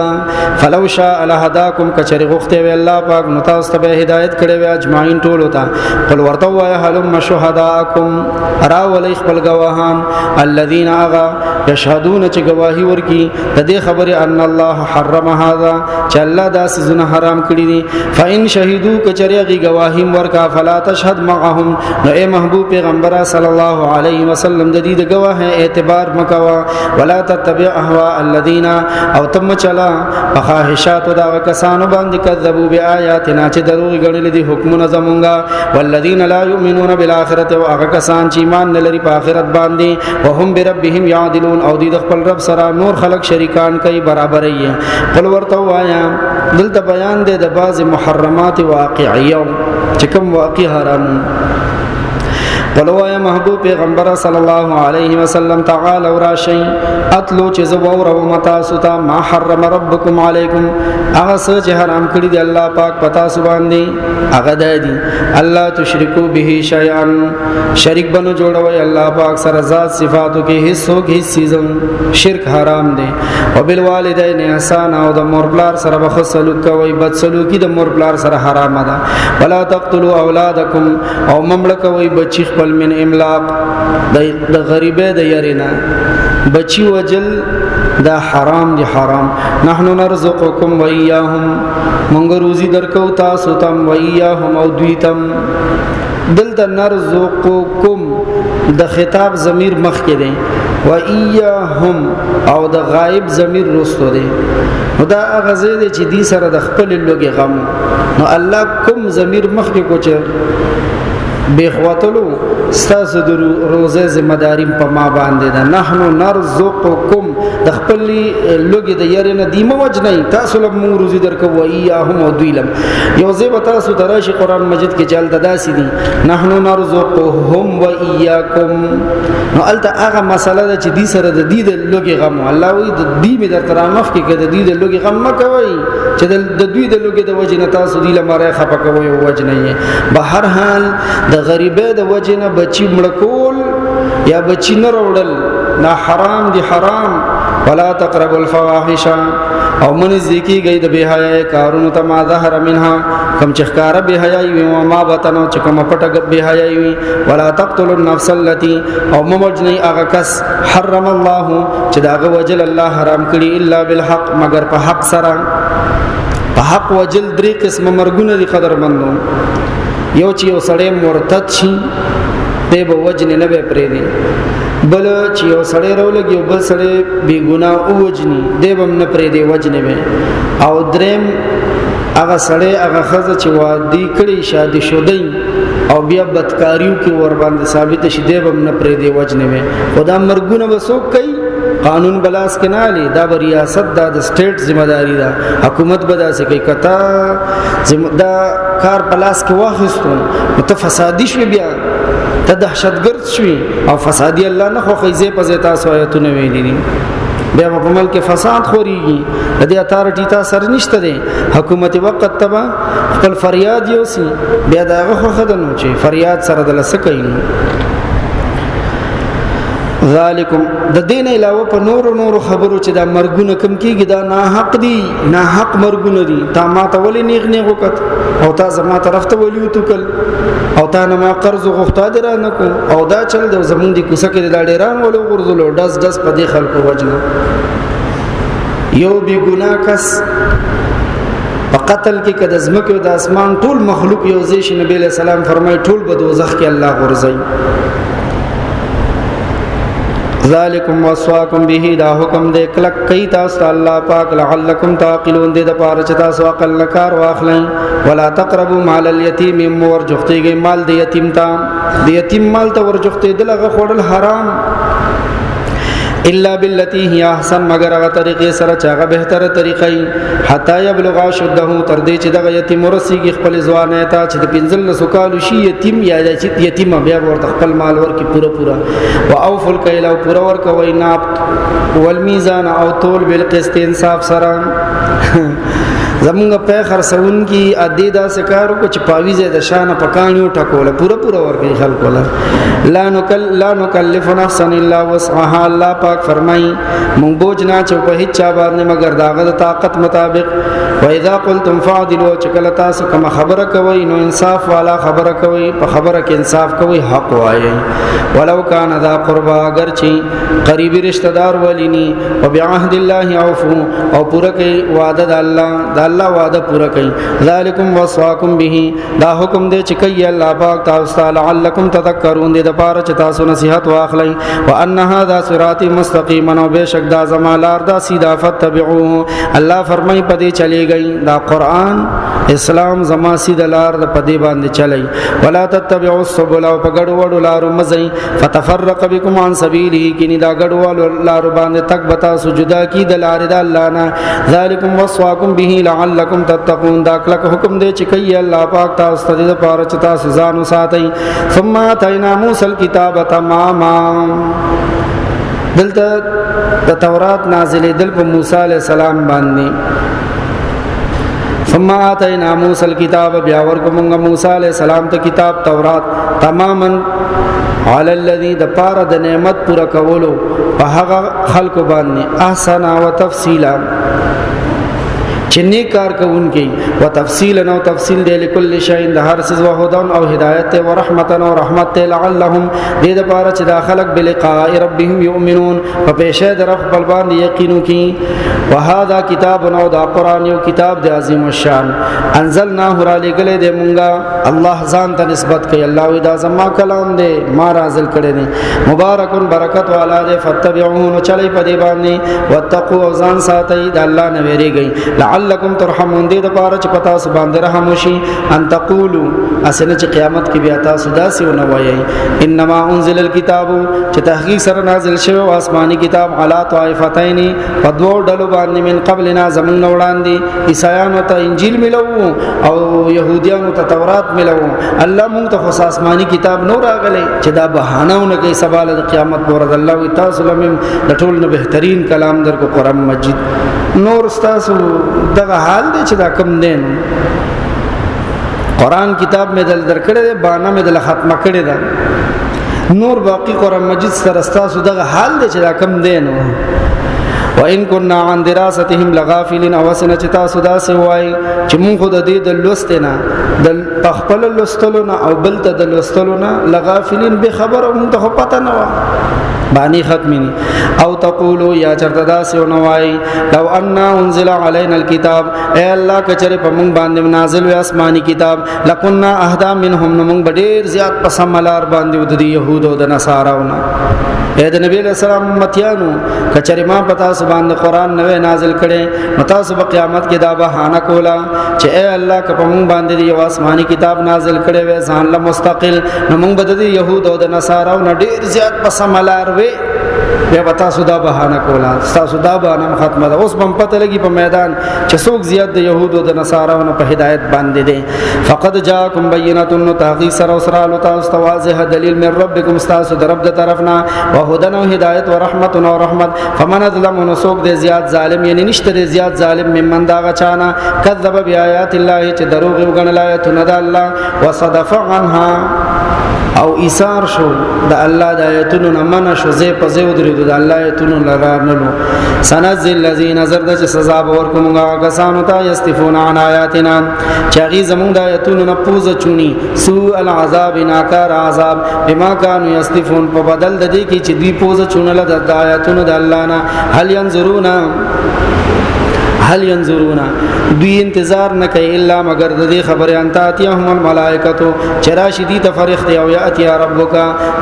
فلو شاء لهداکم، کچری غخته وی الله پاک نو تاسو ته هدایت کړی وی اجمعین ټول ته. قل ورته وای، هلم شهداکم، را ولی خپل گواهان، الذين اغا یشهدون چې گواهی ورکی د دې خبره، ان الله حرم هذا چې الله دا سيزونه حرام کړی دي. فإن شهدو، کچری غي گواهی ورکا، فلا تشهد معهم، نو اے محبوب پیغمبر صلی الله علیه وسلم د دې د گواه اعتبار مکوا. ولا تتبع اهواء الذين، او تم چلا په خواهشاتو دا کسانو باندې، کذبوا بیااتنا چې دروغ ګڼل دي حکمونه زمونږه. والذین لا یؤمنون بالآخرة، او هغه کسان چې ایمان نه لري په آخرت باندې، وهم بربهم یعدلون، او دي د خپل رب سره نور خلق شریکان کوي، برابر یې. قل ورته وایا، دلته بیان دی د بعض محرمات واقعیه چې کوم واقع حرام. قل وایا محبوب پیغمبر صلی الله علیه وسلم، تعالی راشی اتلو چې زه وورو متا ستا ما حرم ربکم علیکم، هغه څه چې حرام کړی دی الله پاک پتا سو باندې، هغه دی الله تشرکو به شیئا، شریک بنو جوړوي الله پاک سره ذات صفاتو کې هیڅ څوک هیڅ سیزم، شرک حرام دی. او بالوالدین احسان، او د مور پلار سره به سلوک کوي، بد سلوکی د مور پلار سره حرام ده. ولا تقتلوا اولادکم، او مملک کوي بچی خپل، من املاق، د غریبې د یرینا بچی وجل دا حرام دی حرام. نحنو نرزقکم و ایاهم، مونږ روزي درکو تاسو تم، و ایاهم او دوی تم. دلته نرزقکم د خطاب ضمیر مخ کې دی، و ایاهم او د غائب ضمیر رستو دی. نو دا هغه ځای دی چې دی سره د خپل لوګي غم، نو الله کوم ضمیر مخ کې کو چې بخوتلو ستاسو د روزه ذمہ داری په ما باندې ده. نحنو نرزقکم، د خپل لوګي د یری نه دی موج نه، تاسو له مونږ روزي درکو، و ایاهم او دوی لم. یو ځای به تاسو تراشی قران مجید کې چل داسې دي نحنو نرزقهم و ایاکم. نو الته هغه مسله ده چې دی سره د دې د لوګي غم، الله وی د دې می در ترامخ کې د دې د لوګي غم مکوي چې د دوی د لوګي د وجې نه تاسو دی لمره خپه کوي او وجه نه. به هر حال د غریبې د وجې نه بچی مړکول یا بچی نه راوړل نا حرام دی حرام. ولا تقربوا الفواحش، او من ذکی گئی د بے حیاي کارونو ته، ما ظهر منها، کم چې ښکارا بے حیاي وي، او ما بطن، چې کوم پټه بے حیاي وي. ولا تقتلوا النفس التي، او ممجنی هغه کس حرم الله چې داغه وجل الله حرام کړی، الا بالحق، مگر په حق سره. په حق وجل درې قسم مرګونه دي قدرمندو. یو چې یو سړی مرتد شي، دی به وجنې نه به پرې دی. بل چې یو سړی راولګي او بل سړی بے ګناه او وجني، دی به نه پرې دی وجنې به. او دریم هغه سړی هغه خزه چې وادي کړي شادي شودي او بیا بدکاریو کې ور باندې ثابت شي، دی به نه پرې دی وجنې به. خدا مرګونه به څوک کوي؟ قانون بلاس کې نه لري، دا به ریاست دا د سټیټ ذمہ داری ده، حکومت به داسې کوي. کته دا کار پلاس کې واخیستو نو ته فسادي شوې، بیا ته دهشتګرد شوې، او فسادي الله نه خوښوي. زه په زه تاسو آیتونه ویلي دي، بیا په ملک کې فساد خوريږي. د دې اتارټي تا سر نشته دی، حکومت وخت تبا خپل فریاد یوسي، بیا داغه خوښه ده نو چې فریاد سره د لسه کوي. ذالکم، د دین علاوه په نورو نورو خبرو چې دا مرګونه کم کیږي دا نه حق دي، نه حق مرګونه دي. تا ما ته ولې نیغ نیغ وکت، او تا زما طرف ته ولې وتکل، او تا نه ما قرض غوښتا درا نه کو، او دا چل د زمون دي کوسه کې دا ډیران ولې غرزلو ډز ډز په دې خلکو وجنه. یو بی ګناه کس په قتل کې کده زمکه د اسمان ټول مخلوق یو ځای شي، نبی له سلام فرمای ټول به دوزخ کې الله غرزي. ذالکم وصاکم به، دا حکم دې کلک کوي تاسو ته الله پاک، لعلکم تعقلون، دې د پاره چې تاسو عقل نه کار واخلئ. ولا تقربوا مال اليتیم، مور جختېږي مال د یتیم ته، د یتیم مال ته ور جختې دلغه خوړل حرام، الا بالتي هي احسن، مگر هغه طریقې سره چې هغه بهتره طریقې، حتا يبلغ شده، تر دې چې دغه یتیم ورسیږي خپل ځوانۍ ته، چې د 15 کالو شي یتیم یا چې یتیم بیا ورته خپل مال ورکي پوره پوره. واوف الکیل، او پوره ورکوي ناب والمیزان او طول بالقسط انصاف سره. زمونږ په خرڅون کې ادي دا سکارو کو چې پاویزه د شان په کانیو ټکول پوره پوره ورکړي خلکو له. لا نکل لا نکلف نفسا الا وسعها، الله پاک فرمایي مونږ بوج نه چې په هیڅ چا باندې مگر داغه د طاقت مطابق. و اذا قلتم فعدلوا، چې کله تاسو کوم خبره کوئ نو انصاف والا خبره کوئ، په خبره کې انصاف کوئ، حق وایئ. ولو کان ذا قربا، اگر چې قریبی رشتہ دار ولینی. وبعهد الله اوفو، او پوره کوي وعده د الله، د الله وعده پوره کوي. ذالکم وصاکم به، دا حکم دی چې کوي الله پاک تاسو ته، لعلکم تذکرون، دې د پاره چې تاسو نصیحت واخلئ. وان هذا صراطي مستقیما، او بشک دا زما لار دا سیدا، فتبعوه، الله فرمای پدې چلی گئی. دا قران اسلام زما سیده لار د پدې باندې چلی. ولا تتبعوا السبل، او په ګډو وډو لارو مزي، فتفرق بكم عن سبيله، کینی دا ګډو وډو لارو باندې تک بتا سو جدا کی د لارې د الله نه. ذالکم وصواکم به لعلکم تتقون، دا کلک حکم دی چې کوي الله پاک تاسو ته د پاره چې تاسو ځان وساتئ. ثم اتینا موسی الكتاب تماما، دلته د تورات نازلې دل په موسی علی السلام باندې. ثم اتینا موسی الكتاب، بیا ورکو مونږه موسی علی السلام ته کتاب تورات، تماما علی الذی، د پاره د نعمت پورا کولو په هغه خلکو باندې، احسن او تفصیلا، چې نیک کار کوونکی، او تفصیل نو تفصیل دی، لكل شیء، د هر څه، او هدن او هدایت، او رحمت او رحمت، لعلهم، دې د پاره چې دا خلق بلقاء ربهم یؤمنون، په پیشه د رب خپل باندې یقینو کی. وهذا کتاب، نو دا قران یو کتاب دی عظیم الشان، انزلناه، را لګلې دی مونږه. الله ځان ته نسبت کوي، الله وی دا زما کلام دی، ما نازل کړی دی، مبارک، برکت والا دی، فتبعوه، نو چلی په دی باندې، واتقوا، او ځان ساتي د الله نه ویریږي، لعلکم ترحمون، دې د پاره چې پتا سو باندې رحم وشي. ان تقولوا، اسنه چې قیامت کې بیا تاسو داسې ونه وایي، انما انزل الكتاب، چې تحقیق سره نازل شوی او آسماني کتاب، علی طائفتین، په دوو ډلو باندې، من قبلنا، زمونږ وړاندې، عیسایانو ته انجیل ملو او يهودیانو ته تورات ملو، الله مونږ ته خو آسماني کتاب نو راغلی، چې دا بهانه ونه کوي سبا د قیامت پر ورځ. الله وی تاسو لمم د ټول نه بهترین کلام در کو قرآن مجید، نور تاسو دغه حال دی چې دا کم دین قرآن کتاب مې دل درکړی دی، بانه مې دل ختمه کړی ده، نور باقی قرآن مجید سره تاسو دغه حال دی چې دا کم دین. وان كنا عن دراستهم لغافلين، او سن چې تاسو دا سی وای چې مونږ خو د دې د لوست نه، د خپل لوستلو نه او بل ته د لوستلو نه، لغافلين، به خبر، مونږ ته خو پته نه و، بانی ختمینی. او تقولو، یا چرته دا سی نوای، لو ان انزل علينا الكتاب، اے الله کچره په مونږ باندې نازل وي آسماني کتاب، لکنا اهدا منهم، نو مونږ ډیر زیات په سملار باندې ود دي يهودو د نصاراونه. اے د نبی له سلام امتیانو، کچره ما پتا سبحان قرآن نوې نازل کړي، نو تاسو په قیامت کې دا بهانه کولا چې اے الله که په مونږ باندې یو آسماني کتاب نازل کړي وې ځان له مستقل، نو مونږ به د يهودو د نصاراو نه ډیر زیات په سملار وې. بیا به تاسو دا بهانه کولا. تاسو دا بهانه ختمه ده. اوس بم پته لګي په میدان چې څوک زیات د يهودو د نصاراو نه په هدایت باندې دي. فقد جاءکم بینه، تحقیق سره سره له تاسو واضح دلیل، من ربکم، تاسو د رب د طرفنا، وهدن او هدایت، ورحمت او رحمت. فمن ظلم، نسوک د زیات ظالم، یعنی نشته د زیات ظالم، ممن، دا غچانا، کذب بیاات الله، چې دروغ وګڼل آیتونه د الله، وصدف عنها، او ایثار شو د الله د آیتونو نه، منع شو، زه په زه ودرېدو د الله آیتونو لرا نلو. سنزل الذین، نظر د چې سزا به ورکوم هغه کسانو ته، یستفون عن آیاتنا، چې هغه زمونږ د آیتونو نه پوزه چونی، سوء العذاب، ناکار عذاب، بما كانوا یستفون، په بدل د دې کې چې دوی پوزه چونله د آیتونو د الله نه. هل ينظرون، هل ينظرون، دوی انتظار نه کوي، الا، مگر د دې خبرې، ان تاتيهم الملائکه، چراشی دي ته فرښتې، او یاتی ربک،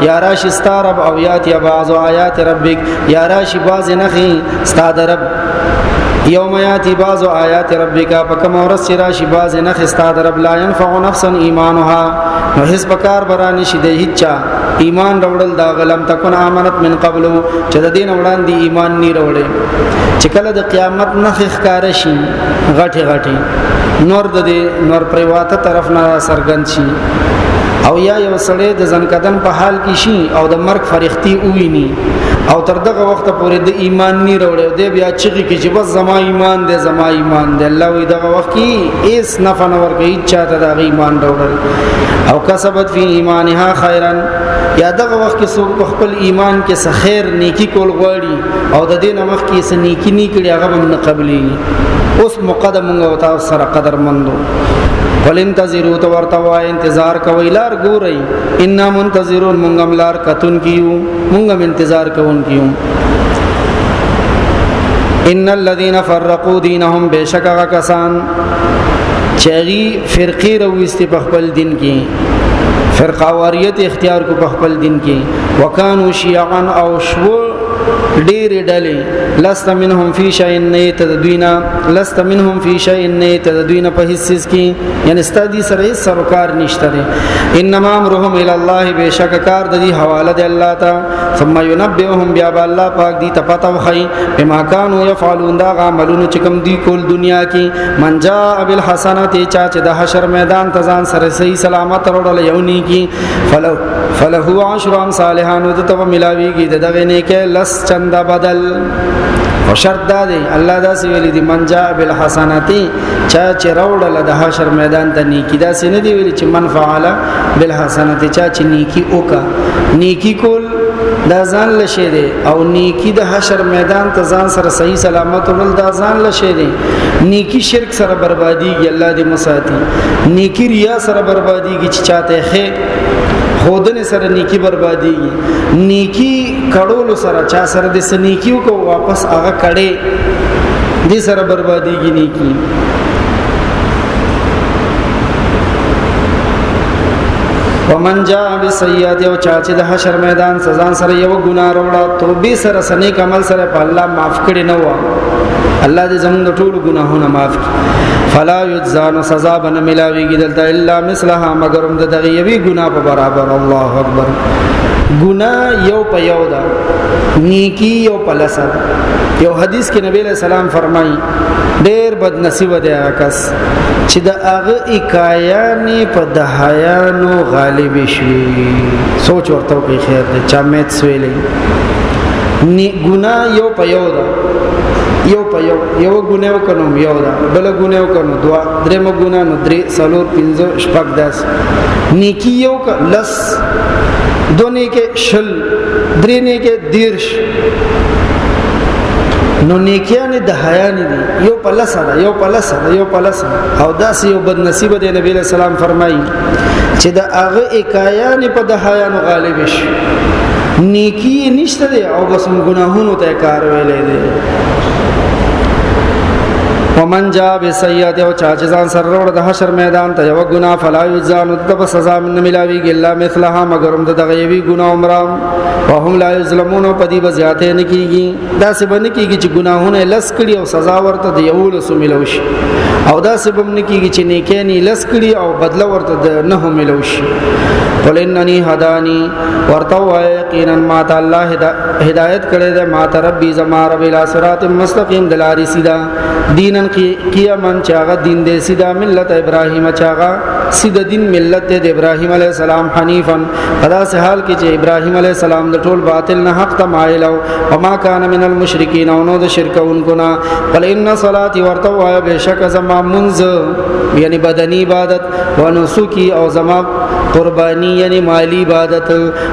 یا راشي ستارب، او یاتی بعض آیات ربک، یا راشي بعض نخي ستاد رب. یوم یاتی بعض آیات ربک، پکم ورځ چې راشي بعض نخ استاد رب، لا ينفع نفسا ایمانها، نو هیڅ بکار برانی شي د هیڅ ایمان راوړل دا غلم تکون امنت من قبل، چې د دین وړاندې ایمان نی راوړي. چې کله د قیامت نخ ښکار شي غټي غټي، نور د دې نور پریواته طرف نه سرګند شي، او یا یو سړی د ځنکدن په حال کې شي او د مرګ فرښتي وویني، او تر دغه وخت پورې د ایمان نی راوړي، دی بیا چغي کې چې بس زما ایمان دی، زما ایمان دی. الله وی دغه وخت کې هیڅ نفع نه ورکوي چاته د ایمان راوړل. او کسبت فی ایمانها خیرا، یا دغه وخت کې څوک په خپل ایمان کې څه خیر نیکی کول غواړي او د دین مخ کې څه نیکی نه کړي، هغه هم نه قبلي. اوس مقدم موږ او تاسو سره قدر مندو، قل انتظروا، تو ورته وای انتظار کوي، لار ګورئ، ان منتظرون، مونږ هم لار کتون کیو، مونږ هم انتظار کوون کیو. ان الذين فرقوا دينهم، بشک هغه کسان چې هغه فرقې راوستي په خپل دین کې، فرقاواریت اختیار کو په خپل دین کې، وکانو شیعان او شو ډېر ډلې، لست منهم فی شیء نه تدوینا، لست منهم فی شیء نه تدوینا په هیڅ څیز کې، یعنی ستادي سره هیڅ سرکار نشته دی. انما امرهم الی الله، بشک کار د دې حواله دی الله ته. ثم ينبئهم، بیا به الله پاک دی ته پته وخی، بما كانوا يفعلون، دا عملونه چې کوم دی کول دنیا کې. من جاء بالحسنات، چا چې د حشر میدان ته ځان سره صحیح سلامت وروړل یو نیکی، فلو فله عشر امثالها، نو ته ملاویږي د دغه نیکه لس چنده بدل. او شرط دا دی، الله دا سی ویلی دی من جاء بالحسنات، چا چې راوړل د حشر میدان ته نیکی. دا سی نه دی ویلی چې من فعل بالحسنات، چا چې نیکی وکا. نیکی کول دا ځان لشه دی، او نیکی د حشر میدان ته ځان سره صحیح سلامت ول دا ځان لشه دی. نیکی شرک سره بربادیږي، الله دې مساتی. نیکی ریا سره بربادیږي، چې چاته خې خودنه سره نیکی بربادیږي. نیکی کړولو سره، چا سره د سنیکیو کو واپس هغه کړي، دې سره بربادیږي نیکی. ومن جاء بالسیئات، او چا چې د حشر میدان سزا سره یو ګناه وروړه، توبې سره سنیک عمل سره په الله معاف کړي نه و، الله دې زموږ ټول ګناهونه معاف کړي. فلا یجزا، نو سزا بن ملاویږي دلته الا مثلها، مگر هم د دغه یوې ګناه په برابر. الله اکبر. ګناه یو په یو ده، نیکی یو په لسه. یو حدیث کې نبی علیہ السلام فرمایي، ډېر بد نصیب دی هغه کس چې د هغه اکایانې په دهایانو غالب شوي. سوچ ورته وکړئ، خیر دی چا میت سویلې. نی ګناه یو په یو ده، یو په یو، یو ګناه وکړو یو ده، بل ګناه وکړو دوا، درې مو ګناه نو درې، څلور، پنځه، شپږ، داس. نیکی یو ک لس، دو نیکه شل، درې نیکه دیرش. نو نیکیان د حیان دي، یو په لسه ده، یو په لسه ده، یو په لسه. او داسې یو بد نصیب دی، نبی له سلام فرمایي چې د هغه اکایان په د حیانو غالب شي، نیکی نشته دی او بس ګناهونو ته کار ویلې دی. ومن جاء بسیئات، او چا چې ځان سره وروړ د حشر میدان ته یو ګناه، فلا یجزا، نو د سزا نه ملاویږي الا مثلها، مگر هم د دغه یوې ګناه عمره، وهم لا یظلمون، په دې بزیاته نه کیږي. دا څه باندې کیږي چې ګناهونه لس کړي او سزا ورته د یو لسو ملو شي، او دا څه بم نه کیږي چې نیکه نه لس کړي او بدله ورته د نه ملو شي. قل انني هداني، ورته وای یقینا ما ته الله هدایت کړی دی، ما ته ربي زما رب، الی صراط مستقیم، دلاری سیدا، دینن قیمن چاغه دین دې سیدا، ملت ابراهیم چاغه سیدا دین ملت دې ابراهیم علی السلام، حنیفن پدا سه حال کې چې ابراهیم علی السلام د ټول باطل نه حق ته مایل او وما کان من المشرکین، او نو د شرکونکو نه. قل ان صلاتي، ورته وای بشک زما منز یعنی بدنی عبادت، ونسکی او زما قربانی یعنی مالی عبادت،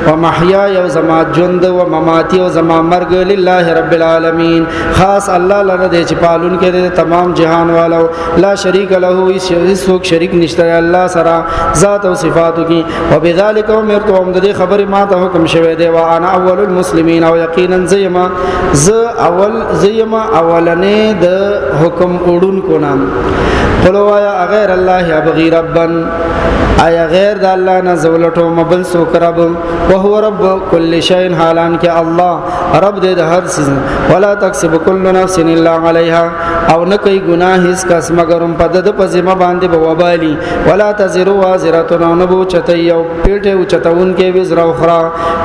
ومحیا او زما ژوند، و مماتی او زما مرګ، لله رب العالمین، خاص الله لره دې چې پالون کې دې تمام جهان والو، لا شریک له، هیڅ شریک نشته الله سره ذات او صفاتو کې. وبذلک امرت، هم د دې خبرې ما ته حکم شوی دی، وانا اول المسلمین، او یقینا زیما ز اول زیما اولنې د حکم اړون کو نام. قل وایا غیر الله ابغي ربا، آیا غیر د الله نه زولټو مبل سو رب، وهو رب کل شیء، حالان کې الله رب دې د هر څه. ولا تکسب کل نفس الا علیها، او نه کوي ګناه هیڅ کس مگر هم په د په ذمہ باندې به وبالي. ولا تزر وازره، نو بو چته یو پیټه او چتون کې وزر اخرى،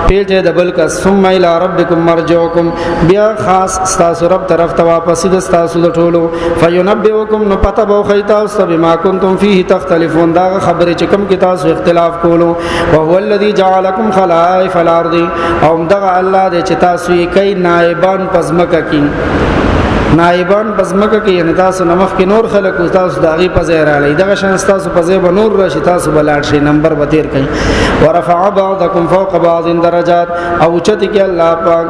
پیټه د بل کس. ثم الى ربکم مرجعکم، بیا خاص تاسو رب طرف ته واپس د تاسو د ټولو. فینبئکم، نو پته به خی تاسو بما کنتم فیه تختلفون، دا خبره چې کوم کې تاسو اختلاف کولو. وهو الذی جعلکم خلائف الارض، او دغه الله دې چې تاسو یې کوي نائبان پزمکه کې، نائبان پزمکه کې، یعنی تاسو نمخ کې نور خلک او تاسو داغي په ځای راړي، دغه شان تاسو په ځای به نور راشي، تاسو بلاړ شي نمبر به تیر کړي. ورفع بعضکم فوق بعض درجات، او چت کې الله پاک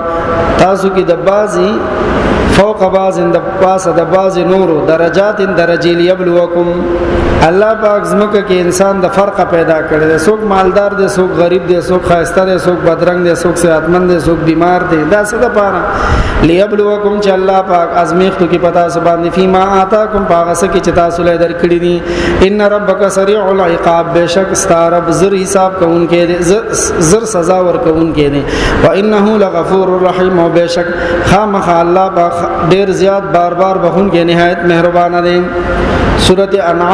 تاسو کې د بعضی فوق بعض د پاسه د بعض نورو درجات درجه لیبلوکم. الله پاک زمکه کې انسان د فرق پیدا کړی دی، څوک مالدار دی، څوک غریب دی، څوک ښایسته دی، څوک بدرنګ دی، څوک صحتمند دی، څوک بیمار دی. دا څه د پاره لیبلوکم، چې الله پاک ازمیختو کې پتا سو باندې، فيما آتاکم، پاغه سکه چې تاسو له درکړي دي. ان ربک سریع العقاب، بشک ستارب زر حساب کوونکې دي، زر سزا ورکوونکې دي. وانه لغفور الرحیم، او بشک خامخ الله پاک ډیر زیات بار بار بخون کې نهایت مهربان دی. سورته انعام.